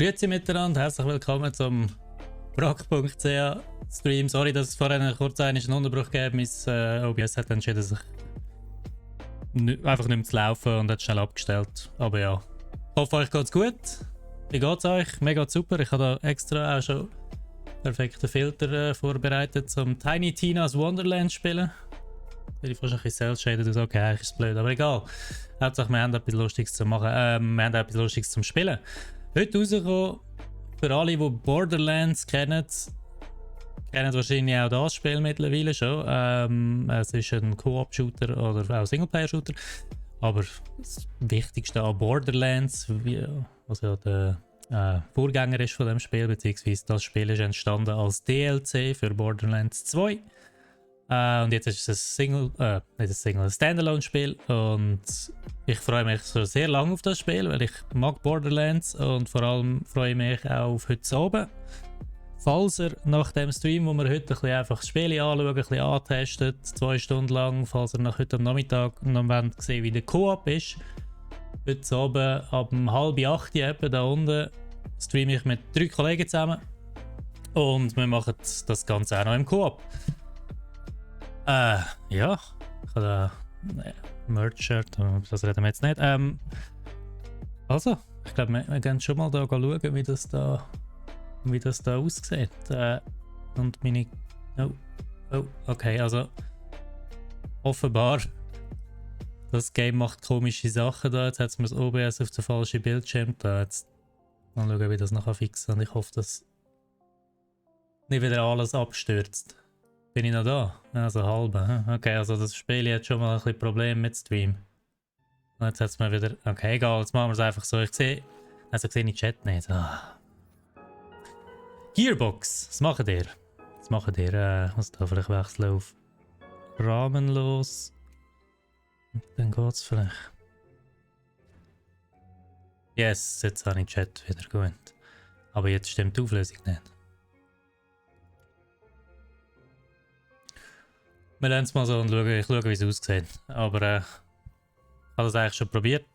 Grüezi miteinander, herzlich willkommen zum Brock.ch Stream. Sorry, dass es vorhin kurz einen Unterbruch gab. Mein OBS hat entschieden, sich einfach nicht mehr zu laufen und hat schnell abgestellt. Aber ja, ich hoffe, euch geht's gut. Wie geht's euch? Mir geht's super. Ich habe da extra auch schon perfekte Filter vorbereitet, zum Tiny Tina's Wonderland spielen. Ich fast ein bisschen selbstschäden, du sagst, okay, eigentlich ist es blöd, aber egal. Hauptsache, wir haben etwas Lustiges zu machen. Wir haben etwas Lustiges zum Spielen. Heute rausgekommen, für alle, die Borderlands kennen wahrscheinlich auch das Spiel mittlerweile schon. Es ist ein Co-op-Shooter oder auch Singleplayer-Shooter. Aber das Wichtigste an Borderlands, was ja der Vorgänger ist von dem Spiel, beziehungsweise das Spiel ist entstanden als DLC für Borderlands 2. Und jetzt ist es ein Standalone-Spiel und ich freue mich schon sehr lange auf das Spiel, weil ich mag Borderlands und vor allem freue ich mich auch auf heute Abend. Falls ihr nach dem Stream, wo wir heute ein bisschen einfach das Spiel anschauen, ein bisschen antestet, 2 Stunden lang, falls ihr nach heute am Nachmittag noch sehen, wie der Koop ist, heute Abend ab 7:30 etwa da unten streame ich mit 3 Kollegen zusammen und wir machen das Ganze auch noch im Koop. Ja, ich habe da Merch-Shirt, das reden wir jetzt nicht. Also, ich glaube, wir gehen schon mal da schauen, wie das da aussieht. Und meine... Oh, okay, also... Offenbar... Das Game macht komische Sachen da. Jetzt hat es mir das OBS auf den falschen Bildschirm da. Jetzt mal schauen, wie das nachher fixen. Und ich hoffe, dass nicht wieder alles abstürzt. Bin ich noch da? Also halb. Okay, also das Spiel hat schon mal ein bisschen Probleme mit Stream. Und jetzt hat es mir wieder... Okay, egal, jetzt machen wir es einfach so. Ich sehe... Also ich sehe den Chat nicht. Gearbox, was macht ihr? Ich muss da vielleicht wechseln auf rahmenlos. Dann geht's vielleicht. Yes, jetzt habe ich den Chat wieder gut. Aber jetzt stimmt die Auflösung nicht. Wir lernen es mal so und ich schaue, wie es aussieht. Aber ich habe das eigentlich schon probiert.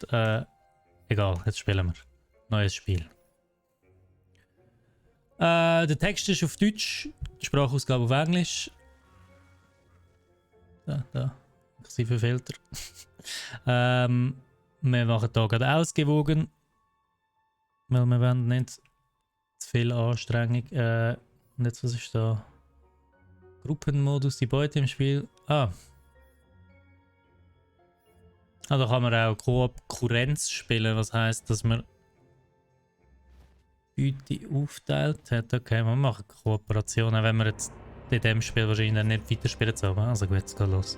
Egal, jetzt spielen wir. Neues Spiel. Der Text ist auf Deutsch, die Sprachausgabe auf Englisch. Da. Inklusive Filter. Wir machen hier gerade ausgewogen. Weil wir wollen nicht zu viel Anstrengung. Und jetzt, was ist da? Gruppenmodus, die Beute im Spiel. Da kann man auch Konkurrenz spielen, was heisst, dass man Beute aufteilt hat. Okay, wir machen Kooperationen, wenn wir jetzt in dem Spiel wahrscheinlich nicht weiterspielen sollen. Also gut, jetzt geht los.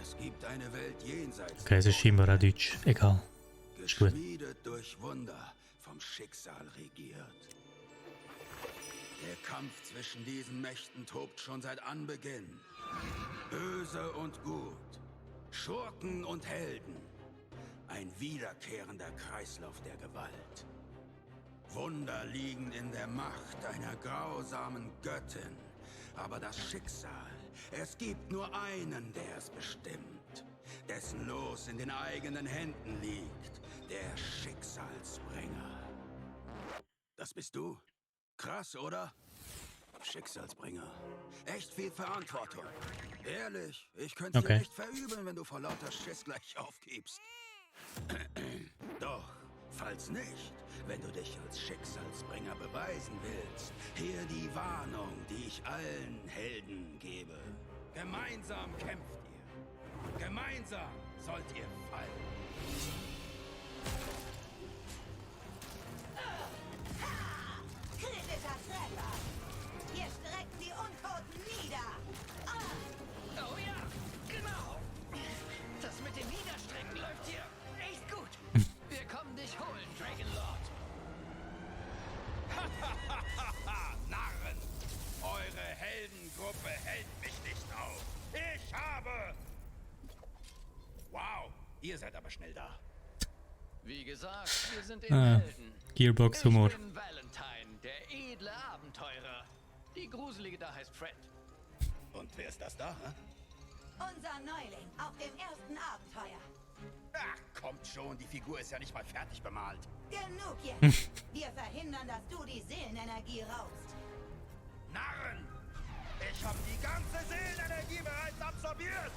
Es gibt eine Welt jenseits. Okay, es ist scheinbar auch Deutsch. Egal. Ist gut. Geschmiedet durch Wunder, vom Schicksal regiert. Der Kampf zwischen diesen Mächten tobt schon seit Anbeginn. Böse und Gut, Schurken und Helden. Ein wiederkehrender Kreislauf der Gewalt. Wunder liegen in der Macht einer grausamen Göttin. Aber das Schicksal, es gibt nur einen, der es bestimmt. Dessen Los in den eigenen Händen liegt. Der Schicksalsbringer. Das bist du? Krass, oder? Schicksalsbringer. Echt viel Verantwortung. Ehrlich, ich könnte es dir nicht verübeln, wenn du vor lauter Schiss gleich aufgibst. Doch, falls nicht, wenn du dich als Schicksalsbringer beweisen willst, hier die Warnung, die ich allen Helden gebe. Gemeinsam kämpft ihr. Gemeinsam sollt ihr fallen. Kritischer Treffer! Hier strecken die Untoten nieder! Oh ja, genau! Das mit dem Niederstrecken läuft hier echt gut! Wir kommen dich holen, Dragonlord! Narren! Eure Heldengruppe hält mich nicht auf! Ich habe... Wow, ihr seid aber schnell da. Wie gesagt, wir sind eben Helden. Gearbox-Humor. Ich bin Valentine, der edle Abenteurer. Die Gruselige da heißt Fred. Und wer ist das da, hä? Unser Neuling auf dem ersten Abenteuer. Ach, kommt schon, die Figur ist ja nicht mal fertig bemalt. Genug jetzt. Wir verhindern, dass du die Seelenenergie raubst. Narren! Ich habe die ganze Seelenenergie bereits absorbiert!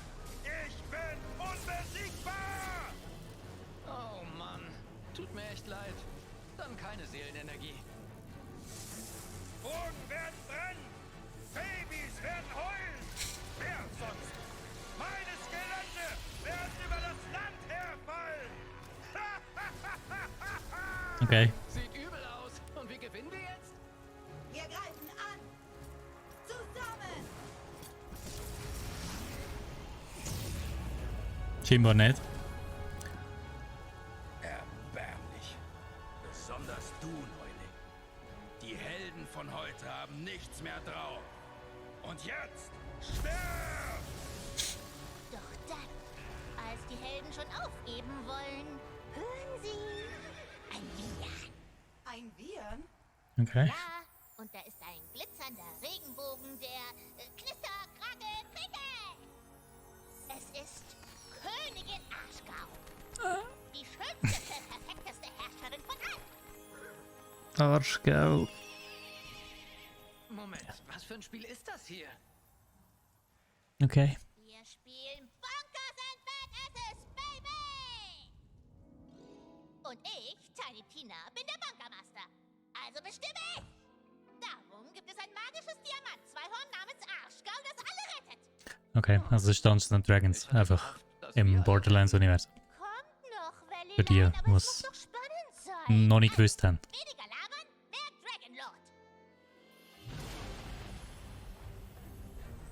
Ich bin unbesiegbar! Oh Mann, tut mir echt leid. Dann keine Seelenenergie. Burgen werden brennen! Babys werden heulen! Wer sonst? Meine Skelette werden über das Land herfallen! Okay. Sieht übel aus. Und wie gewinnen wir jetzt? Wir greifen an. Zusammen. Scheinbar nicht. Erbärmlich. Besonders du, Neuling. Die Helden von heute haben nichts mehr drauf. Und jetzt sterb! Doch dann, als die Helden schon aufgeben wollen, hören sie ein Wiehern. Ein Viren? Okay. Ja, und da ist ein glitzernder Regenbogen, der Knister, Krake, Kricke. Es ist Königin Arschgau. Die schönste, perfekteste Herrscherin von allen. Arschgau. Moment, was für ein Spiel ist das hier? Okay. Wir spielen Bunkers and Badasses, Baby! Und ich, Tiny Tina, bin der Bunkermaster. Also bestimme ich! Darum gibt es ein magisches Diamant-Zweihorn namens Arschgau, das alle rettet. Okay, also es ist Dungeons and Dragons einfach im Borderlands-Universum. Kommt noch, Valley, Für die, aber es muss was doch spannend sein. noch nicht gewusst haben. Weniger labern, mehr Dragonlord.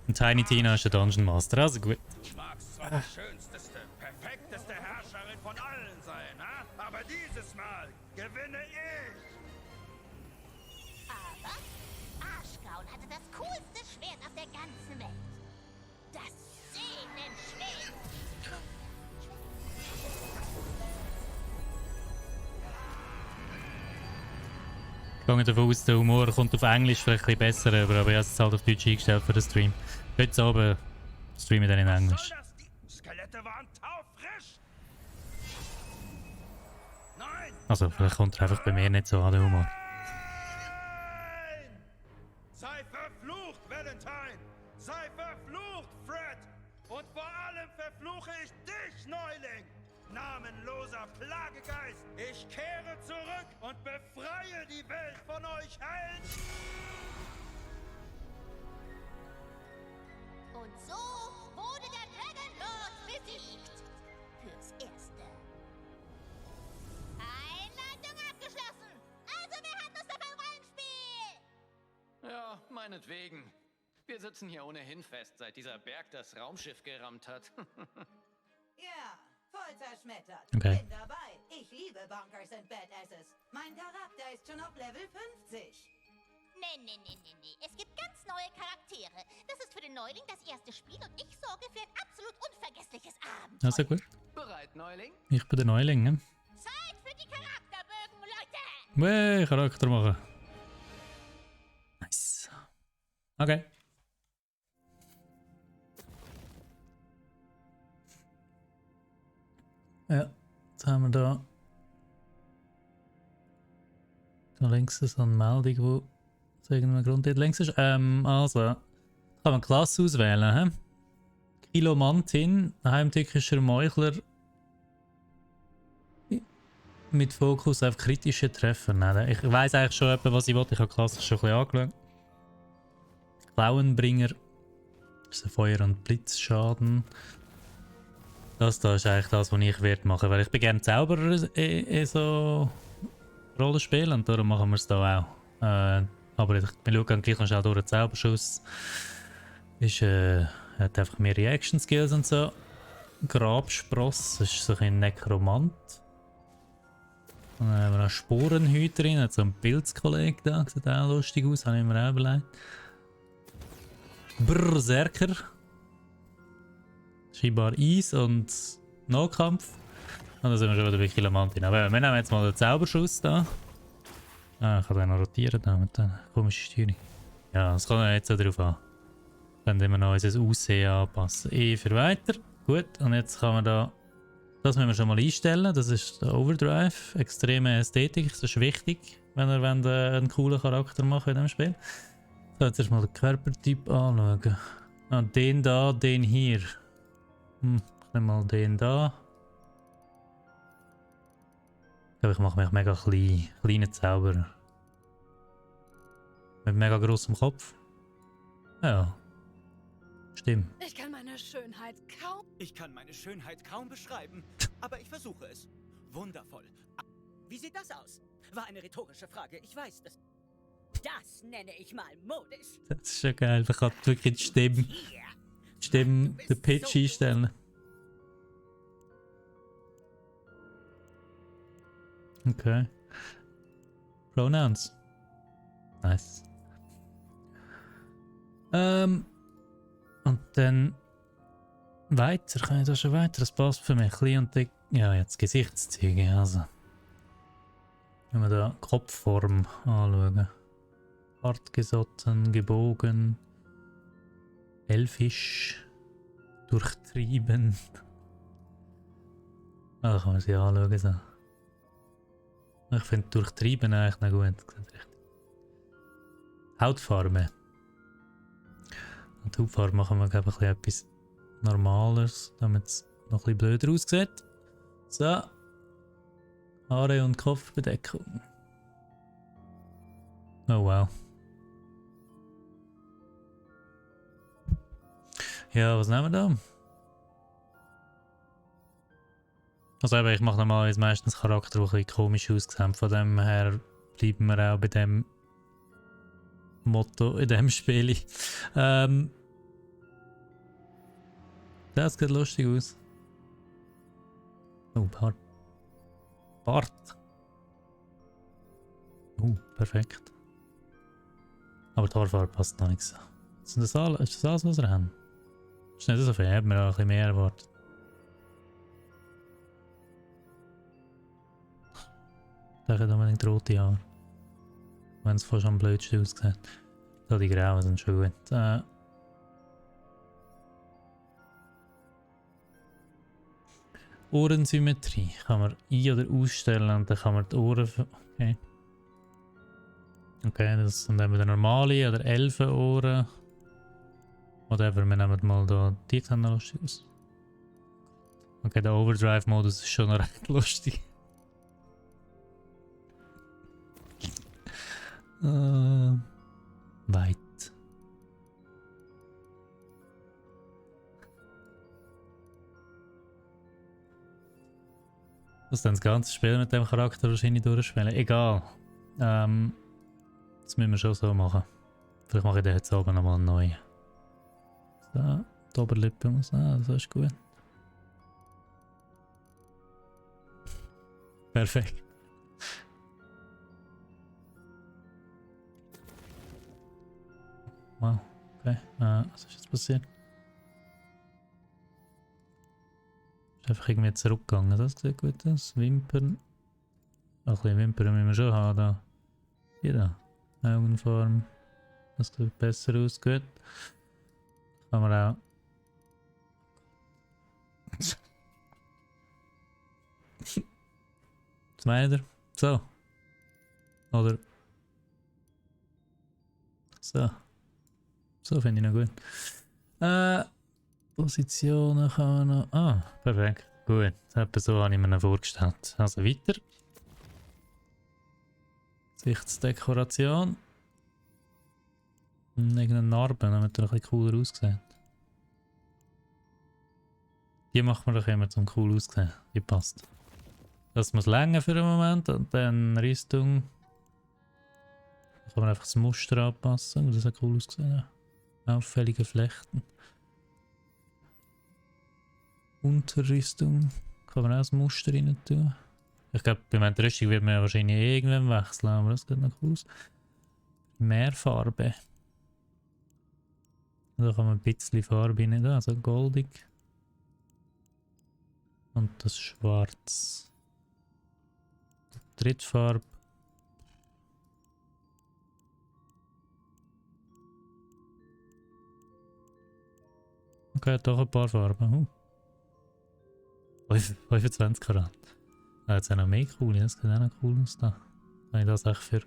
Und Tiny Tina ist der Dungeon Master, also gut. Ich mag's zwar die schönsteste, perfekteste Herrscherin von allen sein, ha? Aber dieses Mal gewinne ich! Aber Arschgaul hatte das coolste Schwert auf der ganzen Welt. Das Sehnenschwert. Ich gehe davon aus, der Humor kommt auf Englisch vielleicht ein bisschen besser, aber ich habe es halt auf Deutsch eingestellt für den Stream. Heute Abend streame ich dann in Was Englisch. soll das? Die Skelette waren taufrisch! Nein! Also vielleicht kommt er einfach bei mir nicht so an, der Humor. Nein! Sei verflucht, Valentine! Sei verflucht, Fred! Und vor allem verfluche ich dich, Neuling! Namenloser Plagegeist! Ich kehre zurück und befreie die Welt von euch Helden! Und so wurde der Dragonlord besiegt. Fürs Erste. Einleitung abgeschlossen. Also wer hat Lust auf ein Rollenspiel? Ja, meinetwegen. Wir sitzen hier ohnehin fest, seit dieser Berg das Raumschiff gerammt hat. Ja, voll zerschmettert. Okay. Bin dabei. Ich liebe Bunkers and Badasses. Mein Charakter ist schon auf Level 50. Nee. Es gibt ganz neue Charaktere. Das ist für den Neuling das erste Spiel und ich sorge für ein absolut unvergessliches Abenteuer. Also gut. Bereit, Neuling? Ich bin der Neuling, ne? Zeit für die Charakterbögen, Leute! Wey, Charakter machen. Nice. Okay. Ja, jetzt haben wir da links ist eine Meldung, wo aus irgendeinem Grund dort links ist. Also, kann man Klasse auswählen. He? Kilomantin, heimtückischer Meuchler mit Fokus auf kritische Treffer. Nein, ich weiss eigentlich schon etwa, was ich wollte. Ich habe klassisch schon ein bisschen angeschaut. Klauenbringer. Das ist ein Feuer- und Blitzschaden. Das da ist eigentlich das, was ich werde machen, weil ich bin gerne Zauberer in so Rollenspielen und darum machen wir es da auch. Aber wir schauen gleich noch schnell durch den Zauberschuss. Hat einfach mehr Reaction Skills und so. Grabspross, das ist so ein Nekromant. Dann haben wir noch Sporenhüterin, hat so ein Pilzkollege da, sieht auch lustig aus, habe ich mir auch überlegt. Berserker. Scheinbar Eis und Nahkampf. Und dann sind wir schon wieder bei Kilomantin. Aber wir nehmen jetzt mal den Zauberschuss da. Ah, ich kann den noch rotieren da mit der komischen Steuerung. Ja, das kommt ja jetzt so drauf an. Dann können wir noch unser Aussehen anpassen. E für weiter. Gut, und jetzt kann man da Das müssen wir schon mal einstellen. Das ist der Overdrive. Extreme Ästhetik. Das ist wichtig, wenn ihr einen coolen Charakter machen in diesem Spiel. So, jetzt erstmal den Körpertyp anschauen. Ah, den da, den hier. Ich nehme mal den da. Ich glaube, ich mache mich mega klein. Kleiner Zauberer. Mit mega grossem Kopf. Ja. Stimmt. Ich kann meine Schönheit kaum... Ich kann meine Schönheit kaum beschreiben, aber ich versuche es. Wundervoll. Wie sieht das aus? War eine rhetorische Frage, ich weiß es. Das nenne ich mal modisch. Das ist schon geil. Ich kann wirklich die Stimme, den Pitch einstellen. Okay. Pronouns. Nice. Und dann weiter. Kann ich da schon weiter? Das passt für mich. Klein und dick. Ja, jetzt Gesichtszüge. Also. Wenn wir da Kopfform anschauen. Hartgesotten, gebogen, elfisch, durchtrieben. Ah, da kann man sie anschauen. So. Ich finde durchtrieben eigentlich noch gut. Hautfarbe. Und die Hautfarbe machen wir, glaube ich, etwas Normales, damit es noch ein bisschen blöder aussieht. So. Haare und Kopfbedeckung. Oh wow. Ja, was nehmen wir da? Also eben, ich mache normalerweise meistens Charakter, die ein bisschen komisch aussehen. Von dem her bleiben wir auch bei dem Motto in dem Spiel. Das sieht lustig aus. Oh, Bart. Perfekt. Aber die Haarfarbe passt noch nicht so. Ist das alles, was wir haben? Ist nicht so viel, haben wir auch ein bisschen mehr erwartet. Der hat unbedingt rote Haare. Wenn es fast am blödsten aussieht. Da die grauen sind schon gut. Ohrensymmetrie kann man ein- oder ausstellen und dann kann man die Ohren... Okay. Okay, das sind entweder normale oder Elfenohren. Whatever, wir nehmen mal da, die sehen noch lustig aus. Okay, der Overdrive-Modus ist schon noch recht lustig. Weit. Das dann das ganze Spiel mit dem Charakter wahrscheinlich durchspielen. Egal. Das müssen wir schon so machen. Vielleicht mache ich den jetzt oben nochmal neu. So, die Oberlippe muss. Das ist gut. Perfekt. Wow, okay. Was ist jetzt passiert? Ist einfach irgendwie zurückgegangen. Das sieht gut aus. Wimpern. Ein bisschen Wimpern müssen wir schon haben. Da. Hier da. Augenform. Das sieht besser aus. Gut. Kann man auch. Was meint ihr? So. Oder. So. So finde ich noch gut. Positionen kann man noch. Ah, perfekt. Gut. Etwa so habe ich mir noch vorgestellt. Also weiter. Gesichtsdekoration. Irgendeine Narbe, damit er ein bisschen cooler aussieht. Die macht man doch immer zum cool aussehen. Die passt. Das muss länger für einen Moment und dann Rüstung. Da kann man einfach das Muster anpassen. Das hat cool ausgesehen. Auffällige Flechten. Unterrüstung. Kann man auch das Muster rein tun. Ich glaube, bei meiner Rüstung wird man ja wahrscheinlich irgendwann wechseln, aber das sieht noch cool aus. Mehr Farbe. Da kann man ein bisschen Farbe rein tun, also goldig. Und das Schwarz. Drittfarbe. Okay, doch ein paar Farben. 25 Karat. Ah, jetzt auch noch mehr cool, das sieht auch noch cool aus da. Kann ich das echt für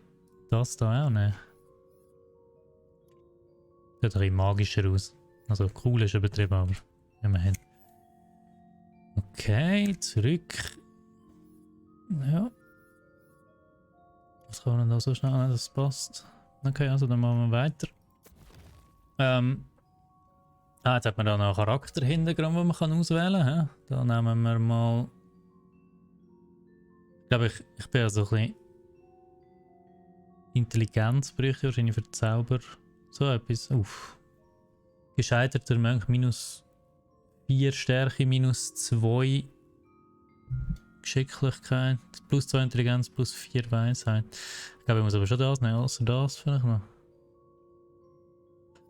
das da auch nehmen? Sieht ein bisschen magischer aus. Also cool ist übertrieben, aber immerhin. Okay, zurück. Ja. Was kann man da so schnell, dass es passt? Okay, also dann machen wir weiter. Jetzt hat man da noch einen Charakterhintergrund, den man kann auswählen kann. Da nehmen wir mal... Ich glaube, ich bin ja so ein bisschen... Intelligenz bräuchte ich wahrscheinlich für den Zauber. So etwas. Uff. Gescheiterter Mönch -4 Stärke, -2 Geschicklichkeit, +2 Intelligenz, +4 Weisheit. Ich glaube, ich muss aber schon das nehmen, außer das vielleicht noch.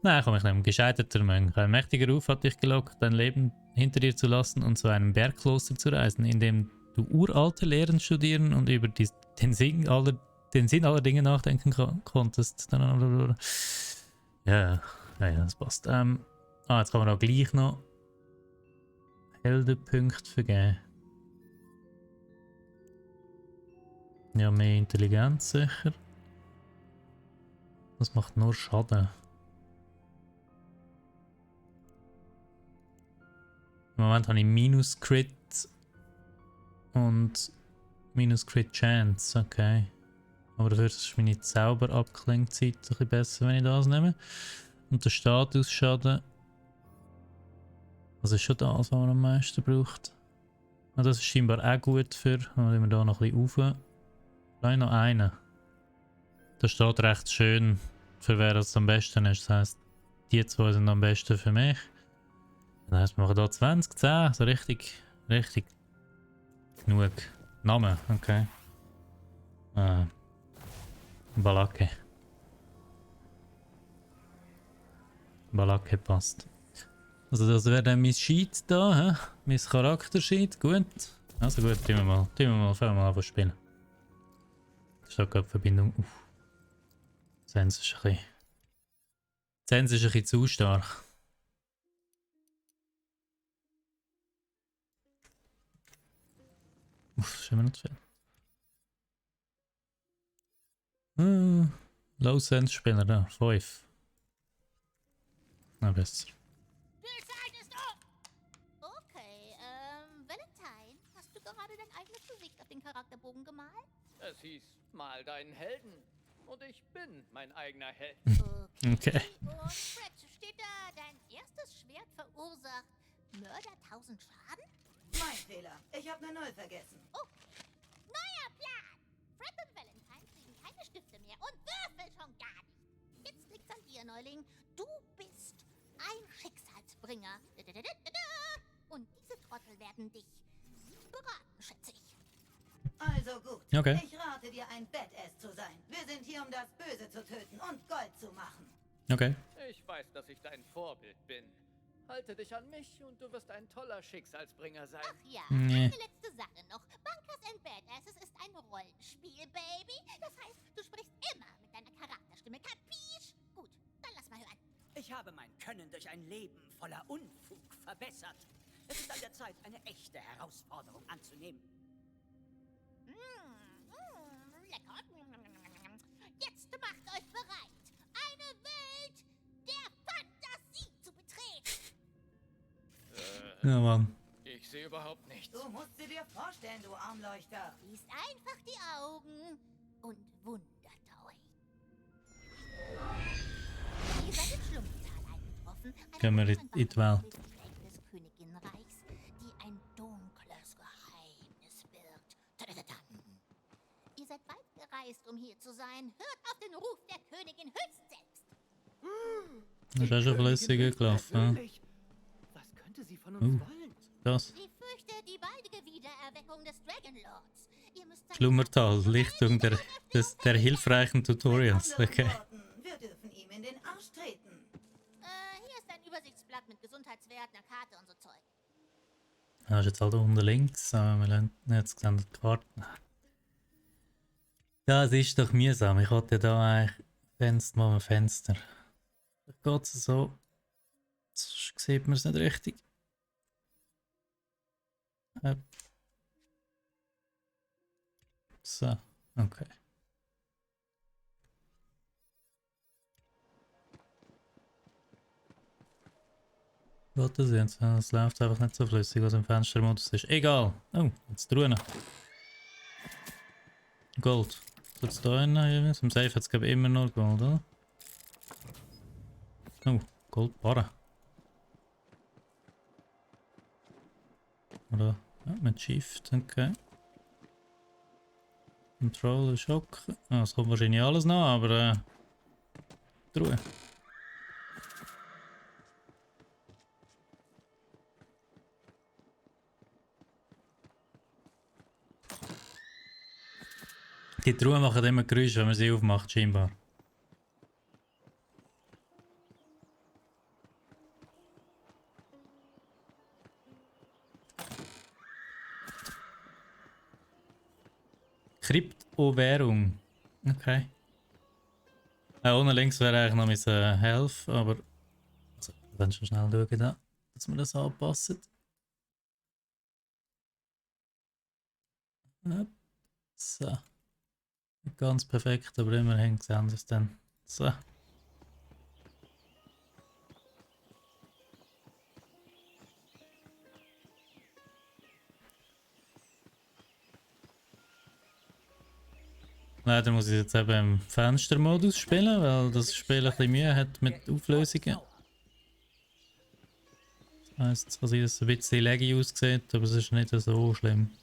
Nein, komm, ich nehme gescheiterter Mönch. Ein mächtiger Ruf hat dich gelockt, dein Leben hinter dir zu lassen und zu einem Bergkloster zu reisen, in dem du uralte Lehren studieren und über den Sinn aller Dinge nachdenken konntest. Ja, das passt. Jetzt kann man auch gleich noch Heldenpunkte vergeben. Ja, mehr Intelligenz sicher. Das macht nur Schaden. Im Moment habe ich -Crit und -Crit Chance, okay. Aber dafür ist meine Zauberabklingzeit ein bisschen besser, wenn ich das nehme. Und der Statusschaden. Das ist schon das, was man am meisten braucht. Und das ist scheinbar auch gut für. Dann nehmen wir da noch ein bisschen rauf. Vielleicht noch einen. Da steht recht schön, für wer das am besten ist. Das heisst, die zwei sind am besten für mich. Das heisst, wir machen hier 20, 10, so richtig genug. Name, okay. Balake. Balake passt. Also das wäre dann mein Sheet da, hä? Mein Charaktersheet, gut. Also gut, fangen wir mal an zu spielen. Da steht gerade Verbindung auf. Sense ist ein bisschen zu stark. Das ist immer noch zu viel. Low Sense Spieler da, 5. Na besser. Okay, Valentine, hast du gerade dein eigenes Gesicht auf den Charakterbogen gemalt? Es hieß, mal deinen Helden. Und ich bin mein eigener Held. Okay. Und Fred, steht da, dein erstes Schwert verursacht Mörder 1000 Schaden? Mein Fehler. Ich habe eine 0 vergessen. Oh, neuer Plan. Fred und Valentine kriegen keine Stifte mehr und Würfel schon gar nicht. Jetzt liegt's an dir, Neuling. Du bist ein Schicksalsbringer. Und diese Trottel werden dich beraten, schätze ich. Also gut. Okay. Ich rate dir, ein Badass zu sein. Wir sind hier, um das Böse zu töten und Gold zu machen. Okay. Ich weiß, dass ich dein Vorbild bin. Halte dich an mich und du wirst ein toller Schicksalsbringer sein. Ach ja, Nee. eine letzte Sache noch. Bunkers and Badasses ist ein Rollenspiel, Baby. Das heißt, du sprichst immer mit deiner Charakterstimme. Kapisch? Gut, dann lass mal hören. Ich habe mein Können durch ein Leben voller Unfug verbessert. Es ist an der Zeit, eine echte Herausforderung anzunehmen. Lecker. Jetzt macht euch bereit, eine Welt der Fantasie zu betreten. Ja, Mann. Ich sehe überhaupt nichts. Du musst sie dir vorstellen, du Armleuchter. Schließt einfach die Augen und wundert euch. Ihr seid im Schlumpftal eingetroffen. Gehen wir in die Welt. Des Königinreichs, die ein dunkles Geheimnis birgt. Ihr seid weit gereist, um hier zu sein. Hört auf den Ruf der Königin höchst selbst. Das ist auch schon flüssig gelaufen. Natürlich. Was könnte sie von uns wollen? Das. Sie fürchtet die baldige Wiedererweckung des Dragonlords. Ihr müsst seine Schlummertal, Lichtung der hilfreichen Tutorials. Mit anderen Okay. Worten, wir dürfen ihm in den Arsch treten. Hier ist ein Übersichtsblatt mit Gesundheitswert, einer Karte und so Zeug. Das ist jetzt halt unten links. Aber wir lernen jetzt gesehen, die Karte. Das ist doch mühsam. Ich hatte da eigentlich Fenster. Geht es so? Sonst sieht man es nicht richtig. So, okay. Geht das jetzt? Es läuft einfach nicht so flüssig, was im Fenstermodus ist. Egal. Oh, jetzt Truhen. Gold. Jetzt da rein, im Safe hat es glaube ich immer noch Gold, oder? Oh, Goldbarren. Oder? Ja, mit Shift, okay. Control Schock. Ah, es kommt wahrscheinlich alles noch, aber Truhe. Die Truhen machen immer Geräusche, wenn man sie aufmacht, scheinbar. Kryptowährung. Okay. Unten links wäre eigentlich noch mein Health, aber... Also, dann schon schnell schauen, da, dass wir das anpassen. So. Nicht ganz perfekt, aber immerhin sehen wir es dann. So. Leider muss ich jetzt eben im Fenstermodus spielen, weil das Spiel ein bisschen Mühe hat mit Auflösungen. Das heisst, dass es ein bisschen laggy aussieht, aber es ist nicht so schlimm.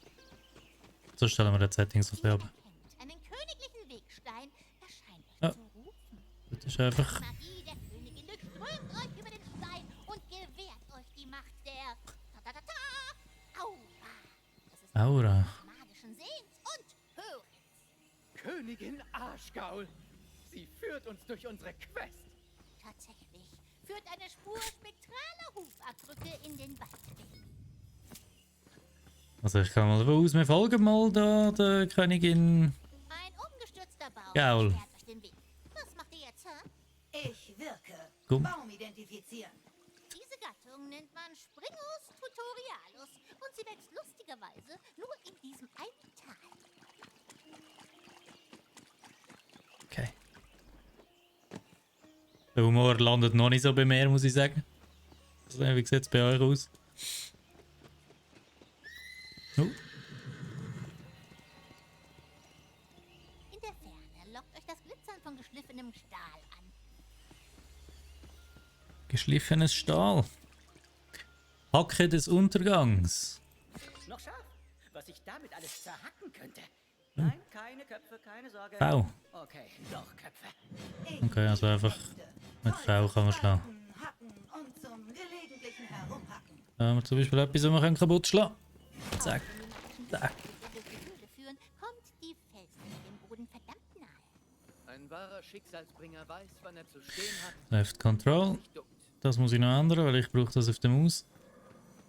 So stellen wir die Settings ein bisschen ab. Einen königlichen Wegstein erscheint euch Ja. zu rufen. Das ist einfach... Die Magie der Königin durchströmt euch über den Stein und gewährt euch die Macht der Aura. Das ist Aura. des magischen Sehens und Hörens. Königin Arschgaul. Sie führt uns durch unsere Quest. Tatsächlich führt eine Spur spektraler Hufabdrücke in den Wald. Also ich kann mal davon aus, wir folgen mal da der Königin Ein umgestürzter Baum Gaul. sperrt euch den Weg. Was macht ihr jetzt, hä? Ich wirke. Gumm. Baum identifizieren. Diese Gattung nennt man Springus tutorialus und sie wächst lustigerweise nur in diesem einen Tal. Okay. Der Humor landet noch nicht so bei mir, muss ich sagen. Also, wie sieht es bei euch aus? Oh. In der Ferne lockt euch das Glitzern von geschliffenem Stahl an. Geschliffenes Stahl. Hacke des Untergangs. Noch scharf, was ich damit alles zerhacken könnte. Nein, keine Köpfe, keine Sorge. V. Okay, doch Köpfe. Okay, also einfach mit V kann man schlagen. Hacken und zum gelegentlichen Herumhacken. Da haben wir zum Beispiel etwas, was wir kaputt schlagen können. Zack. Zack. Durch die Höhle führen, kommt die Felsen dem Boden verdammt nahe. Ein wahrer Schicksalsbringer weiß, wann er zu stehen hat. Left Control. Nicht duckt. Das muss ich noch ändern, weil ich brauche das auf der Maus.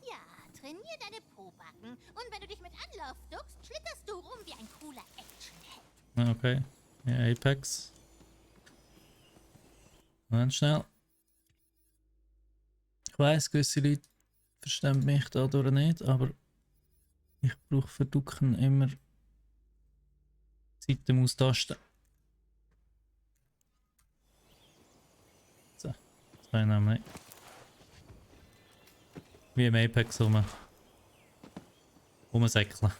Ja, trainier deine Pobacken und wenn du dich mit Anlauf duckst, schlitterst du rum wie ein cooler Actionheld. Okay. Ja, Apex. Moment schnell. Ich weiss, gewisse Leute verstehen mich dadurch nicht, aber ich brauche für Ducken immer Seitenmaustasten. So, das kann ich nämlich nicht. Wie im Apex rumsäckeln.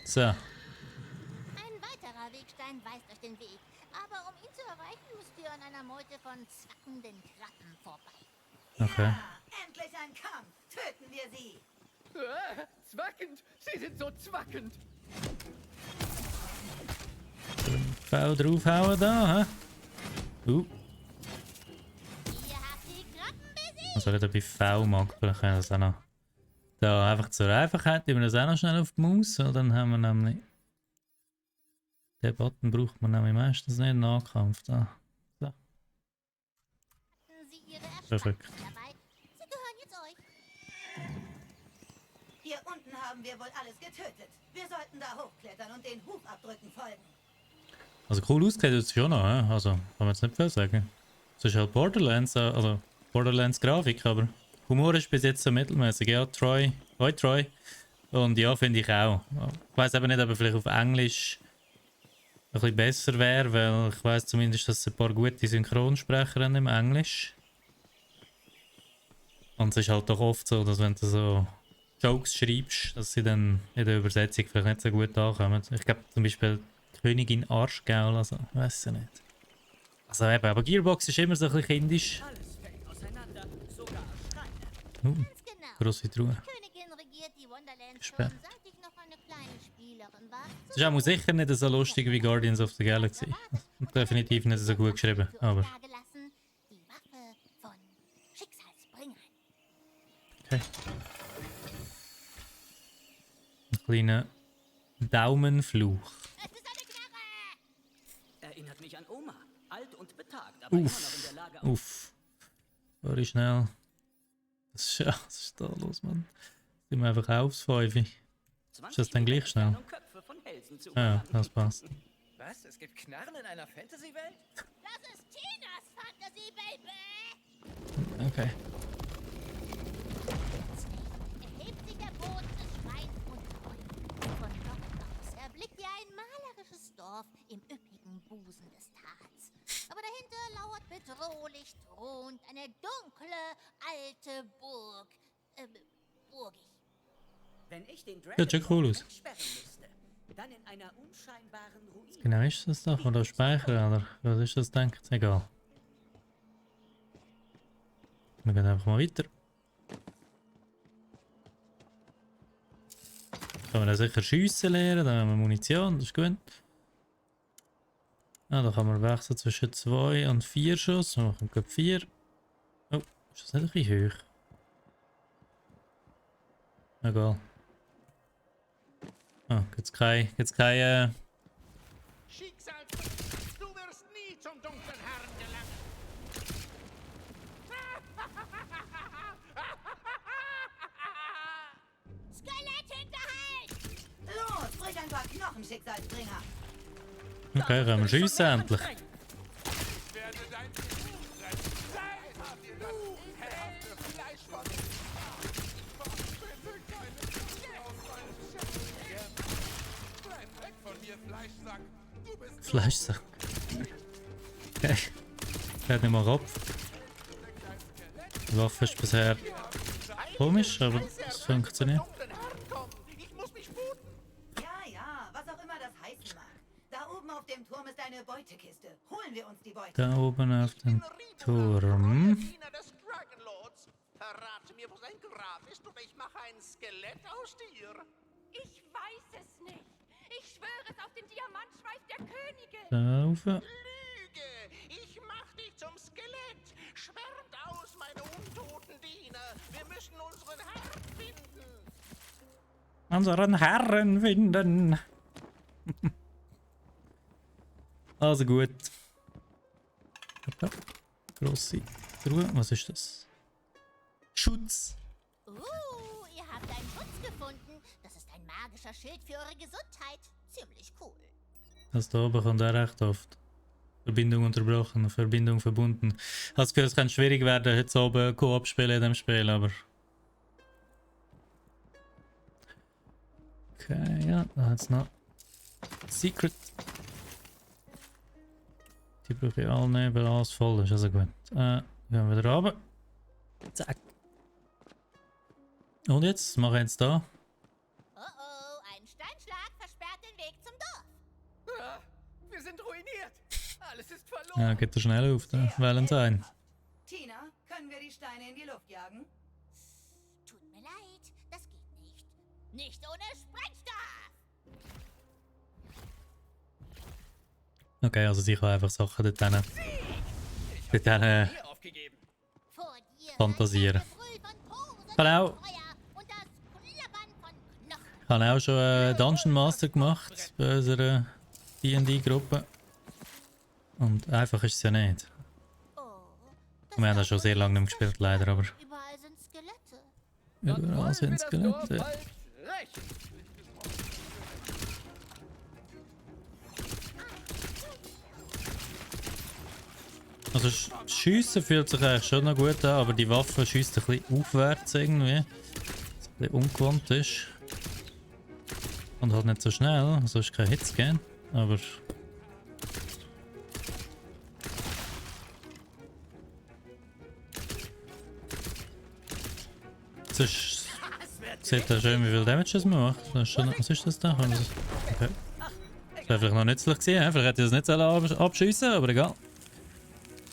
So. Ein weiterer Wegstein weist euch den Weg, aber um ihn zu erreichen, müsst ihr an einer Meute von zwackenden Krabben vorbei. Okay. Ja, endlich ein Kampf. Töten wir sie. Zwackend! Sie sind so zwackend! V draufhauen da, hä? Ihr habt die Krabben besiegt! Was soll ich da bei V machen? Vielleicht können wir das auch noch. Da einfach zur Einfachheit, nehmen wir das auch noch schnell auf die Maus, weil dann haben wir nämlich. Den Button braucht man nämlich meistens nicht im Nahkampf. Da. So. Hatten sie ihre Perfekt. Ersparnisse dabei. Sie gehören jetzt euch. Hier unten haben wir wohl alles getötet. Wir sollten da hochklettern und den Hufabdrücken folgen. Also cool ausgeht es schon noch, hä? Also kann man jetzt nicht viel sagen. Es ist halt Borderlands, also Borderlands Grafik, aber Humor ist bis jetzt so mittelmäßig. Ja, Troy, Troy. Und ja, finde ich auch. Ich weiß aber nicht, ob er vielleicht auf Englisch ein bisschen besser wäre, weil ich weiß zumindest, dass es ein paar gute Synchronsprecher haben im Englisch. Und es ist halt doch oft so, dass wenn du so Jokes schreibst, dass sie dann in der Übersetzung vielleicht nicht so gut ankommen. Ich glaube zum Beispiel Königin Arschgaul, also weiß ich nicht. Also eben, aber Gearbox ist immer so ein bisschen kindisch. Alles fällt auseinander, sogar Schreine. Ganz genau. Grosse Truhe. Die Königin regiert die Wonderlands schon, Gesperrt. seit ich noch eine kleine Spielerin war. Es ist auch sicher nicht so lustig wie Guardians of the Galaxy. Definitiv nicht so gut geschrieben, aber Dagelassen, die Waffe von Schicksalsbringern. okay. Ein kleiner Daumenfluch. Es ist eine Knarre! Erinnert mich an Oma. Alt und betagt, aber immer noch in der Lage, Uff. Sorry, schnell. Was ist da los, Mann? Sind wir einfach aufs 5. Ist das dann gleich schnell? Köpfe von Hälsen zu Ja, das passt. Was? Es gibt Knarren in einer Fantasy-Welt? Das ist Tinas Fantasy, Baby! Okay. Erhebt sich der Boden des Schreins unter euch. Von dort aus erblickt ihr ein malerisches Dorf im üppigen Busen des Tals. Aber dahinter lauert bedrohlich thront eine dunkle, alte Burg. Burgig. Wenn ich den Sieht schon cool aus. wegsperren müsste, dann in einer unscheinbaren Ruine. Genau ist das doch. Oder speichern, oder was ist das, denkt? Egal. Wir gehen einfach mal weiter. Kann man da sicher schiessen lernen, dann haben wir Munition, das ist gut. Ah, da kann man wechseln zwischen 2 und 4 Schuss. Wir machen gerade 4. Oh, ist das nicht ein bisschen hoch? Egal. Ah, gibt's kein Schicksal, du wirst nie zum dunklen Herrn gelangen. Skelett hinterhalt! Los, brich ein paar Knochen, Schicksalsbringer. Okay, können wir schiessen endlich. Werde dein Fluch brechen. Zeit habt ihr das hellhafte Fleisch von... Bitte keine Füße aus meinem Schiff. Bleib weg von mir, Fleischsack. Du bist Fleischsack. Okay. Der hat nicht mal Kopf. Die Waffe ist bisher komisch, aber es funktioniert. Ich muss mich sputen. Ja, was auch immer das heißen mag. Da oben auf dem Turm ist eine Beutekiste. Holen wir uns die Beute. Da oben auf dem Turm. Diener des Dragonlords. Verrate mir, wo sein Grab ist oder ich mache ein Skelett aus dir. Ich weiß es nicht. Ich schwöre es auf den Diamantschweif der Königin. Da oben. Lüge! Ich mach dich zum Skelett! Schwärmt aus, meine untoten Diener! Wir müssen unseren Herrn finden! Unseren Herren finden. Also gut. Okay. Grosse Truhe. Was ist das? Schutz. Ihr habt einen Schutz gefunden. Das ist ein magischer Schild für eure Gesundheit. Ziemlich cool. Das da oben kommt auch recht oft. Verbindung unterbrochen, Verbindung verbunden. Ich habe das Gefühl, es kann schwierig werden, heute oben Koop spielen in dem Spiel, aber... Okay, ja, da hat es noch... Secret. Die brauche ich alle nicht, weil alles voll ist, also gut. Gehen wir wieder runter. Zack. Und jetzt? Was machen wir jetzt da? Oh, ein Steinschlag versperrt den Weg zum Dorf. Ah, wir sind ruiniert. Alles ist verloren. Ja, geht er schnell auf, der Valentine. Tina, können wir die Steine in die Luft jagen? Tut mir leid, das geht nicht. Nicht ohne Sprengstoff! Okay, also sie kann einfach Sachen dort Hier aufgegeben. Vor dir fantasieren. das Gebrüll von Posen Kann auch. und Feuer und das Klappern von Knochen. Ich habe auch schon Dungeon Master gemacht bei unserer D&D-Gruppe. Und einfach ist es ja nicht. Oh, Wir haben das schon sehr lange nicht mehr gespielt, leider, aber überall sind Skelette. überall sind das Dorf Skelette. bald rächen. Also Schiessen fühlt sich eigentlich schon noch gut an, aber die Waffe schießt ein bisschen aufwärts irgendwie. bisschen ungewohnt ist. Und halt nicht so schnell, also ist kein Hits gehen, aber... Sonst sieht er schön, wie viel Damage das macht. Das ist schon, was ist das da? Okay. Das wäre vielleicht noch nützlich gewesen, vielleicht hätte ich das nicht sollen abschiessen, aber egal.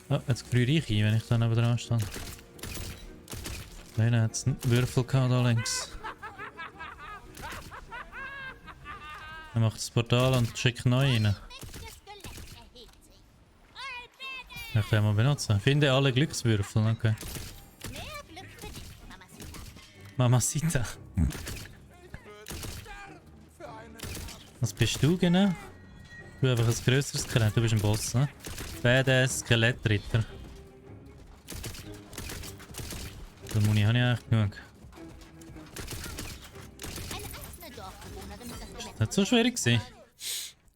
Oh, jetzt friere ich ein, wenn ich da neben dran stehe. Nein, hat es einen Würfel gehabt da links. Er macht das Portal und schickt neu rein. Ich kann mal benutzen. Finde alle Glückswürfel, okay. Mamacita. Was bist du genau? Du einfach ein grösseres Skelett, du bist ein Boss, ne? Badass Skelettritter. Die Muni habe ich eigentlich genug. Nicht so schwierig gewesen.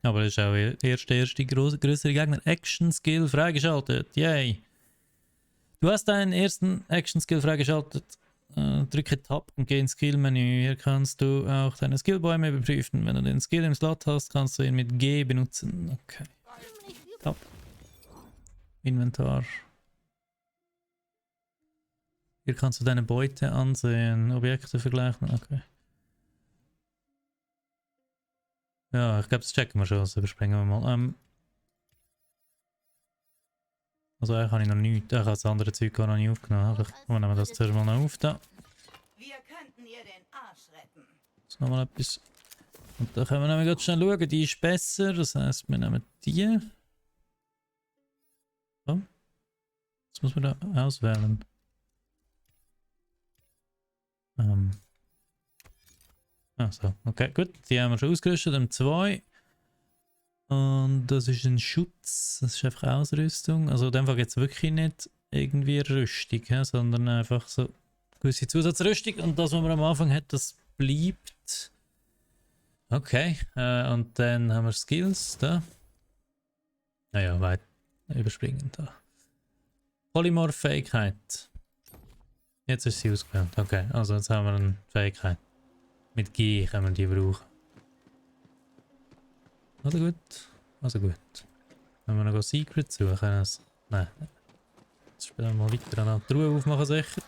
Aber es ist auch der erste größere Gegner. Action Skill freigeschaltet. Yay! Du hast deinen ersten Action Skill freigeschaltet. Drücke Tab und geh ins Skill-Menü. Hier kannst du auch deine Skillbäume überprüfen. Wenn du den Skill im Slot hast, kannst du ihn mit G benutzen. Okay. Tab. Inventar. Hier kannst du deine Beute ansehen. Objekte vergleichen. Okay. Ja, ich glaube, das checken wir schon. Also überspringen wir mal. Also eigentlich habe ich noch nichts. Ich habe das andere Zeug gar noch nicht aufgenommen. Aber wir nehmen das zuerst mal noch auf da. Wir könnten ihr den Arsch retten. Jetzt nochmal etwas. Und da können wir nämlich ganz schnell schauen. Die ist besser. Das heisst, wir nehmen die. So. Jetzt muss man da auswählen. So, okay, gut. Die haben wir schon ausgerüstet. M2. Und das ist ein Schutz. Das ist einfach Ausrüstung. Also in dem Fall geht es wirklich nicht irgendwie Rüstung, sondern einfach so gewisse Zusatzrüstung. Und das, was man am Anfang hat, das bleibt. Okay. Und dann haben wir Skills da. Naja, weit überspringen da. Polymorph-Fähigkeit. Jetzt ist sie ausgewählt. Okay, also jetzt haben wir eine Fähigkeit. Mit G können wir die brauchen. Also gut. Also gut. Wenn wir noch Secret suchen. Also, nein. Jetzt spielen wir mal weiter an die Truhe aufmachen sicher.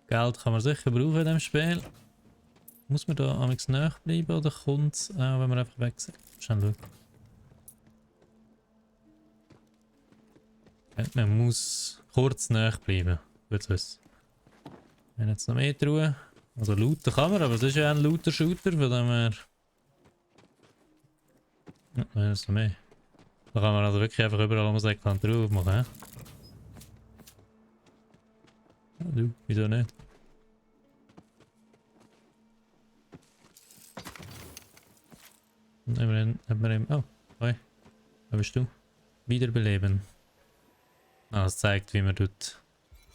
Geld kann man sicher brauchen in diesem Spiel. Muss man da amigs näher bleiben oder kommt es auch, wenn wir einfach weg sind? Schnell schauen. Okay, man muss kurz näher bleiben. Gut zu wissen. Wir haben jetzt noch mehr Truhe. Also looten kann man, aber es ist ja ein Looter-Shooter, von dem her... Ja, da ist noch mehr. Da kann man also wirklich einfach überall Musik drauf machen, ja? Ja, du, wieso nicht? Und immerhin hat man eben... Oh, hoi. Wer bist du? Wiederbeleben. Ah, das zeigt, wie man tut.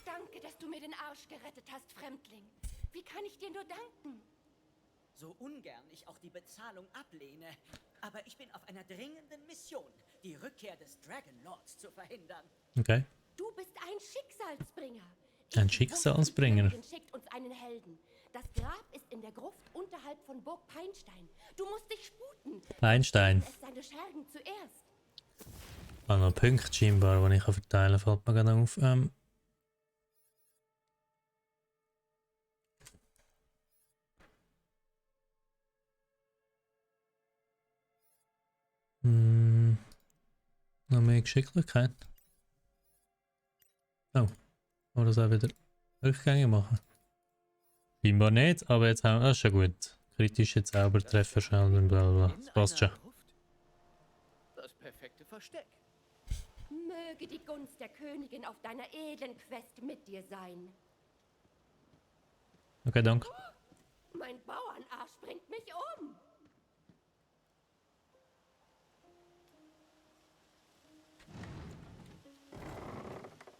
Danke, dass du mir den Arsch gerettet hast, Fremdling. Wie kann ich dir nur danken? So ungern ich auch die Bezahlung ablehne, aber ich bin auf einer dringenden Mission, die Rückkehr des Dragon Lords zu verhindern. Okay. Du bist ein Schicksalsbringer. Ein Schicksalsbringer? Die schickt uns einen Helden. Das Grab ist in der Gruft unterhalb von Burg Peinstein. Du musst dich sputen. Peinstein. Es seine Schergen zuerst. Ah, noch Punkte scheinbar, die ich verteilen kann. Fällt mir gerade auf. Noch mehr Geschicklichkeit. Oh. Oder das auch wieder Rückgänge machen? Scheinbar nicht, aber jetzt haben wir... Das ist schon gut. Kritische Zaubertreffer, Schelden, bla bla. Das passt schon. Das perfekte Versteck. Möge die Gunst der Königin auf deiner edlen Quest mit dir sein. Okay, danke. Mein Bauernarsch bringt mich um.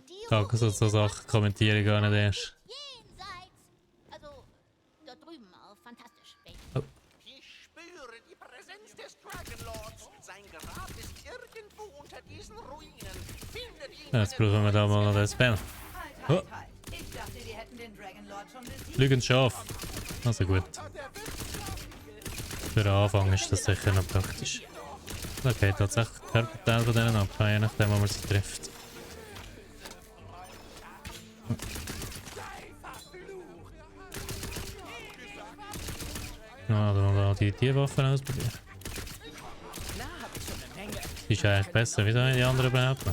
Die So Sachen kommentiere ich gar nicht erst. jenseits. Also, da drüben auf Fantastisch. Ich spüre die Präsenz des Dragon Lords. Sein Grab ist irgendwo unter diesen Ruinen. Findet ihn. Jetzt brauchen wir da mal noch das Spell. Halt. Ich dachte, wir hätten den Dragon Lord Lügendes Schaf. Also gut. Für den Anfang ist das sicher noch praktisch. Okay, tatsächlich Körperteil von denen ab, je nachdem, wo man sie trifft. Ja, dann mal die Waffen ausprobieren. Die ist eigentlich besser, wie sollen die anderen behaupten?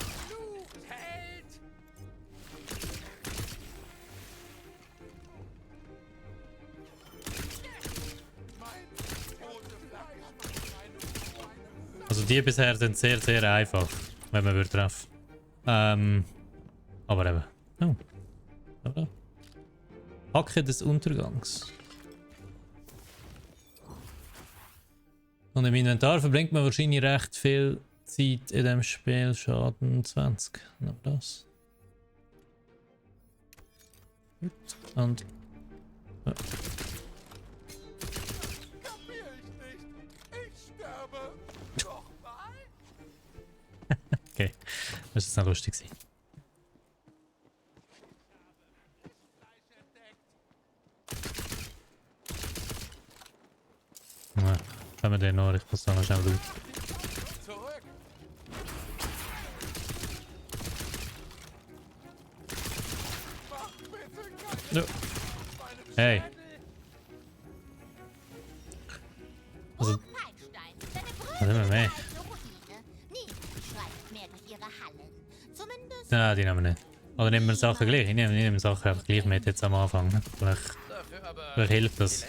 Also die bisher sind sehr, sehr einfach, wenn man treffen würde. Aber eben. Oh. Aber. Hacke des Untergangs. Und im Inventar verbringt man wahrscheinlich recht viel Zeit in dem Spiel. Schaden 20. Aber das. Gut. Und. Ja. Okay, das ist noch lustig. Ja, haben wir den noch? Ich muss da noch schnell looten. No. Hey. Also. Was immer mehr? Nein, die nehmen wir nicht. Oder nehmen wir Sachen gleich? Ich nehme Sachen einfach gleich mit jetzt am Anfang. Ne? Vielleicht hilft das.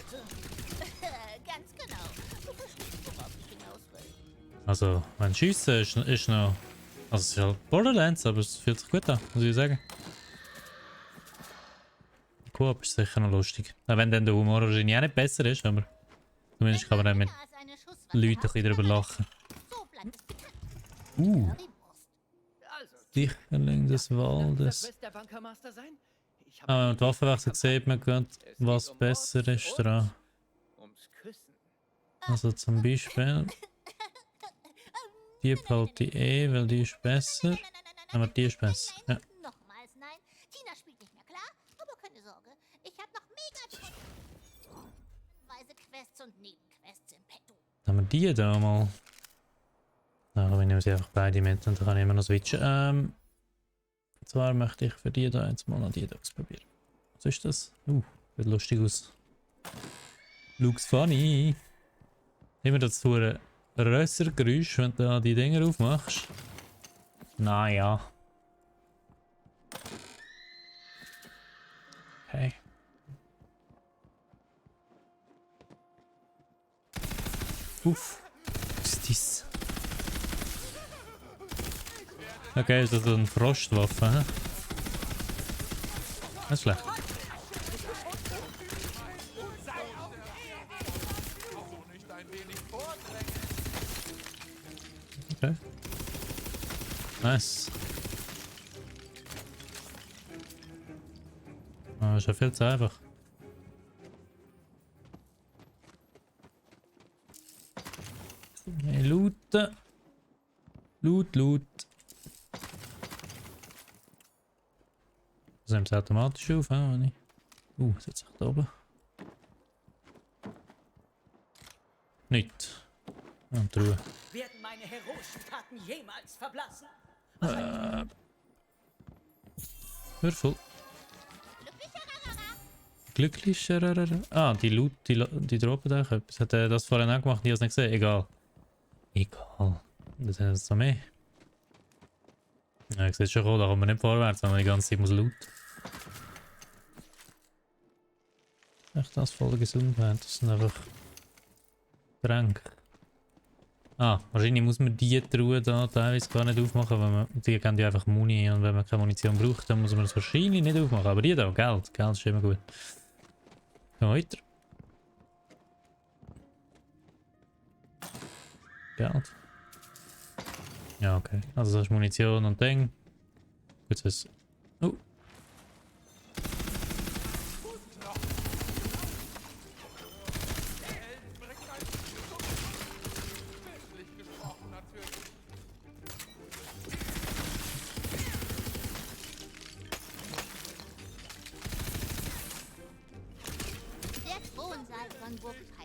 Also, wenn Schiessen ist noch... Also es ist halt Borderlands, aber es fühlt sich gut an, muss ich sagen. Coop ist sicher noch lustig. Auch wenn dann der Humor wahrscheinlich auch nicht besser ist, aber... Zumindest kann man dann mit Leuten ein bisschen drüber lachen. Sicherling des Waldes. Ah, wenn man die Waffe wechselt, sieht man gerade, was besser ist dran. Also zum Beispiel... Die behalte die weil die ist besser. Aber die ist besser. Ja. Nochmals nein. Tina spielt nicht mehr, klar? Aber keine Sorge. Ich habe noch mega Quests und Nebenquests im Petto. Dann haben wir die da mal. Aber wir nehmen sie einfach beide mit und dann kann ich immer noch switchen. Und zwar möchte ich für die da jetzt mal noch die da ausprobieren. Was ist das? Sieht lustig aus. Looks funny. Immer das Rössergeräusch, wenn du da die Dinger aufmachst. Naja. Okay. Uff. Was ist das? Okay, ist das eine Frostwaffe, hä? Das ist schlecht. Okay. Nice. Ah, ist ja viel zu einfach. Hey, looten. Loot. Das nimmt es automatisch auf, oder? Setz ich da oben. Nicht. Und Ruhe. Werden meine heroischen Taten jemals verblassen? Würfel. Glücklicher. Ah, die Loot, die droppen da etwas. Hat er das vorhin auch gemacht? Ich habe es nicht gesehen. Egal. Das ist so mehr. Ja, ich sehe schon, da kommt man nicht vorwärts, wenn man die ganze Zeit muss looten. Echt das volle Gesundheit. Das sind einfach Tränke. Ah, wahrscheinlich muss man die Truhe da teilweise gar nicht aufmachen, weil man, die geben ja einfach Muni und wenn man keine Munition braucht, dann muss man das wahrscheinlich nicht aufmachen. Aber die da, Geld ist immer gut. Gehen wir weiter. Geld. Ja, okay. Also das ist Munition und Ding. Gut, das ist... Oh.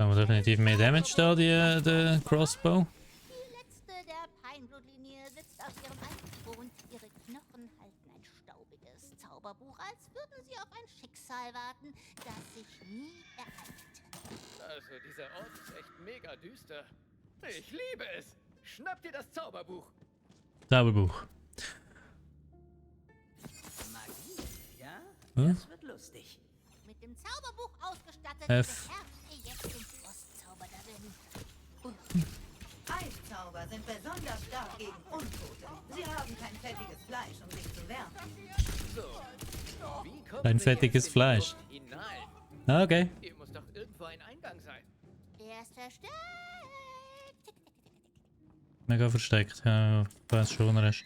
Aber definitiv mehr Damage da, der Crossbow. Die letzte der Peinblutlinie sitzt auf ihrem alten Thron. Ihre Knochen halten ein staubiges Zauberbuch, als würden sie auf ein Schicksal warten, das sich nie ereignete. Also, dieser Ort ist echt mega düster. Ich liebe es. Schnapp dir das Zauberbuch. Zauberbuch. Magie, ja? Hm? Das wird lustig. Mit dem Zauberbuch ausgestattet, F. beherrscht ihr jetzt den Frostzauber darin. Eiszauber sind besonders stark gegen Untote. Sie haben kein fettiges Fleisch, um sich zu wärmen. So. Wie kommen Ein wir fettiges jetzt in die Fleisch. Gruft hinein? Ah, okay. Hier muss doch irgendwo ein Eingang sein. Er ist versteckt. Mega versteckt. Ja, ich weiß schon, er ist.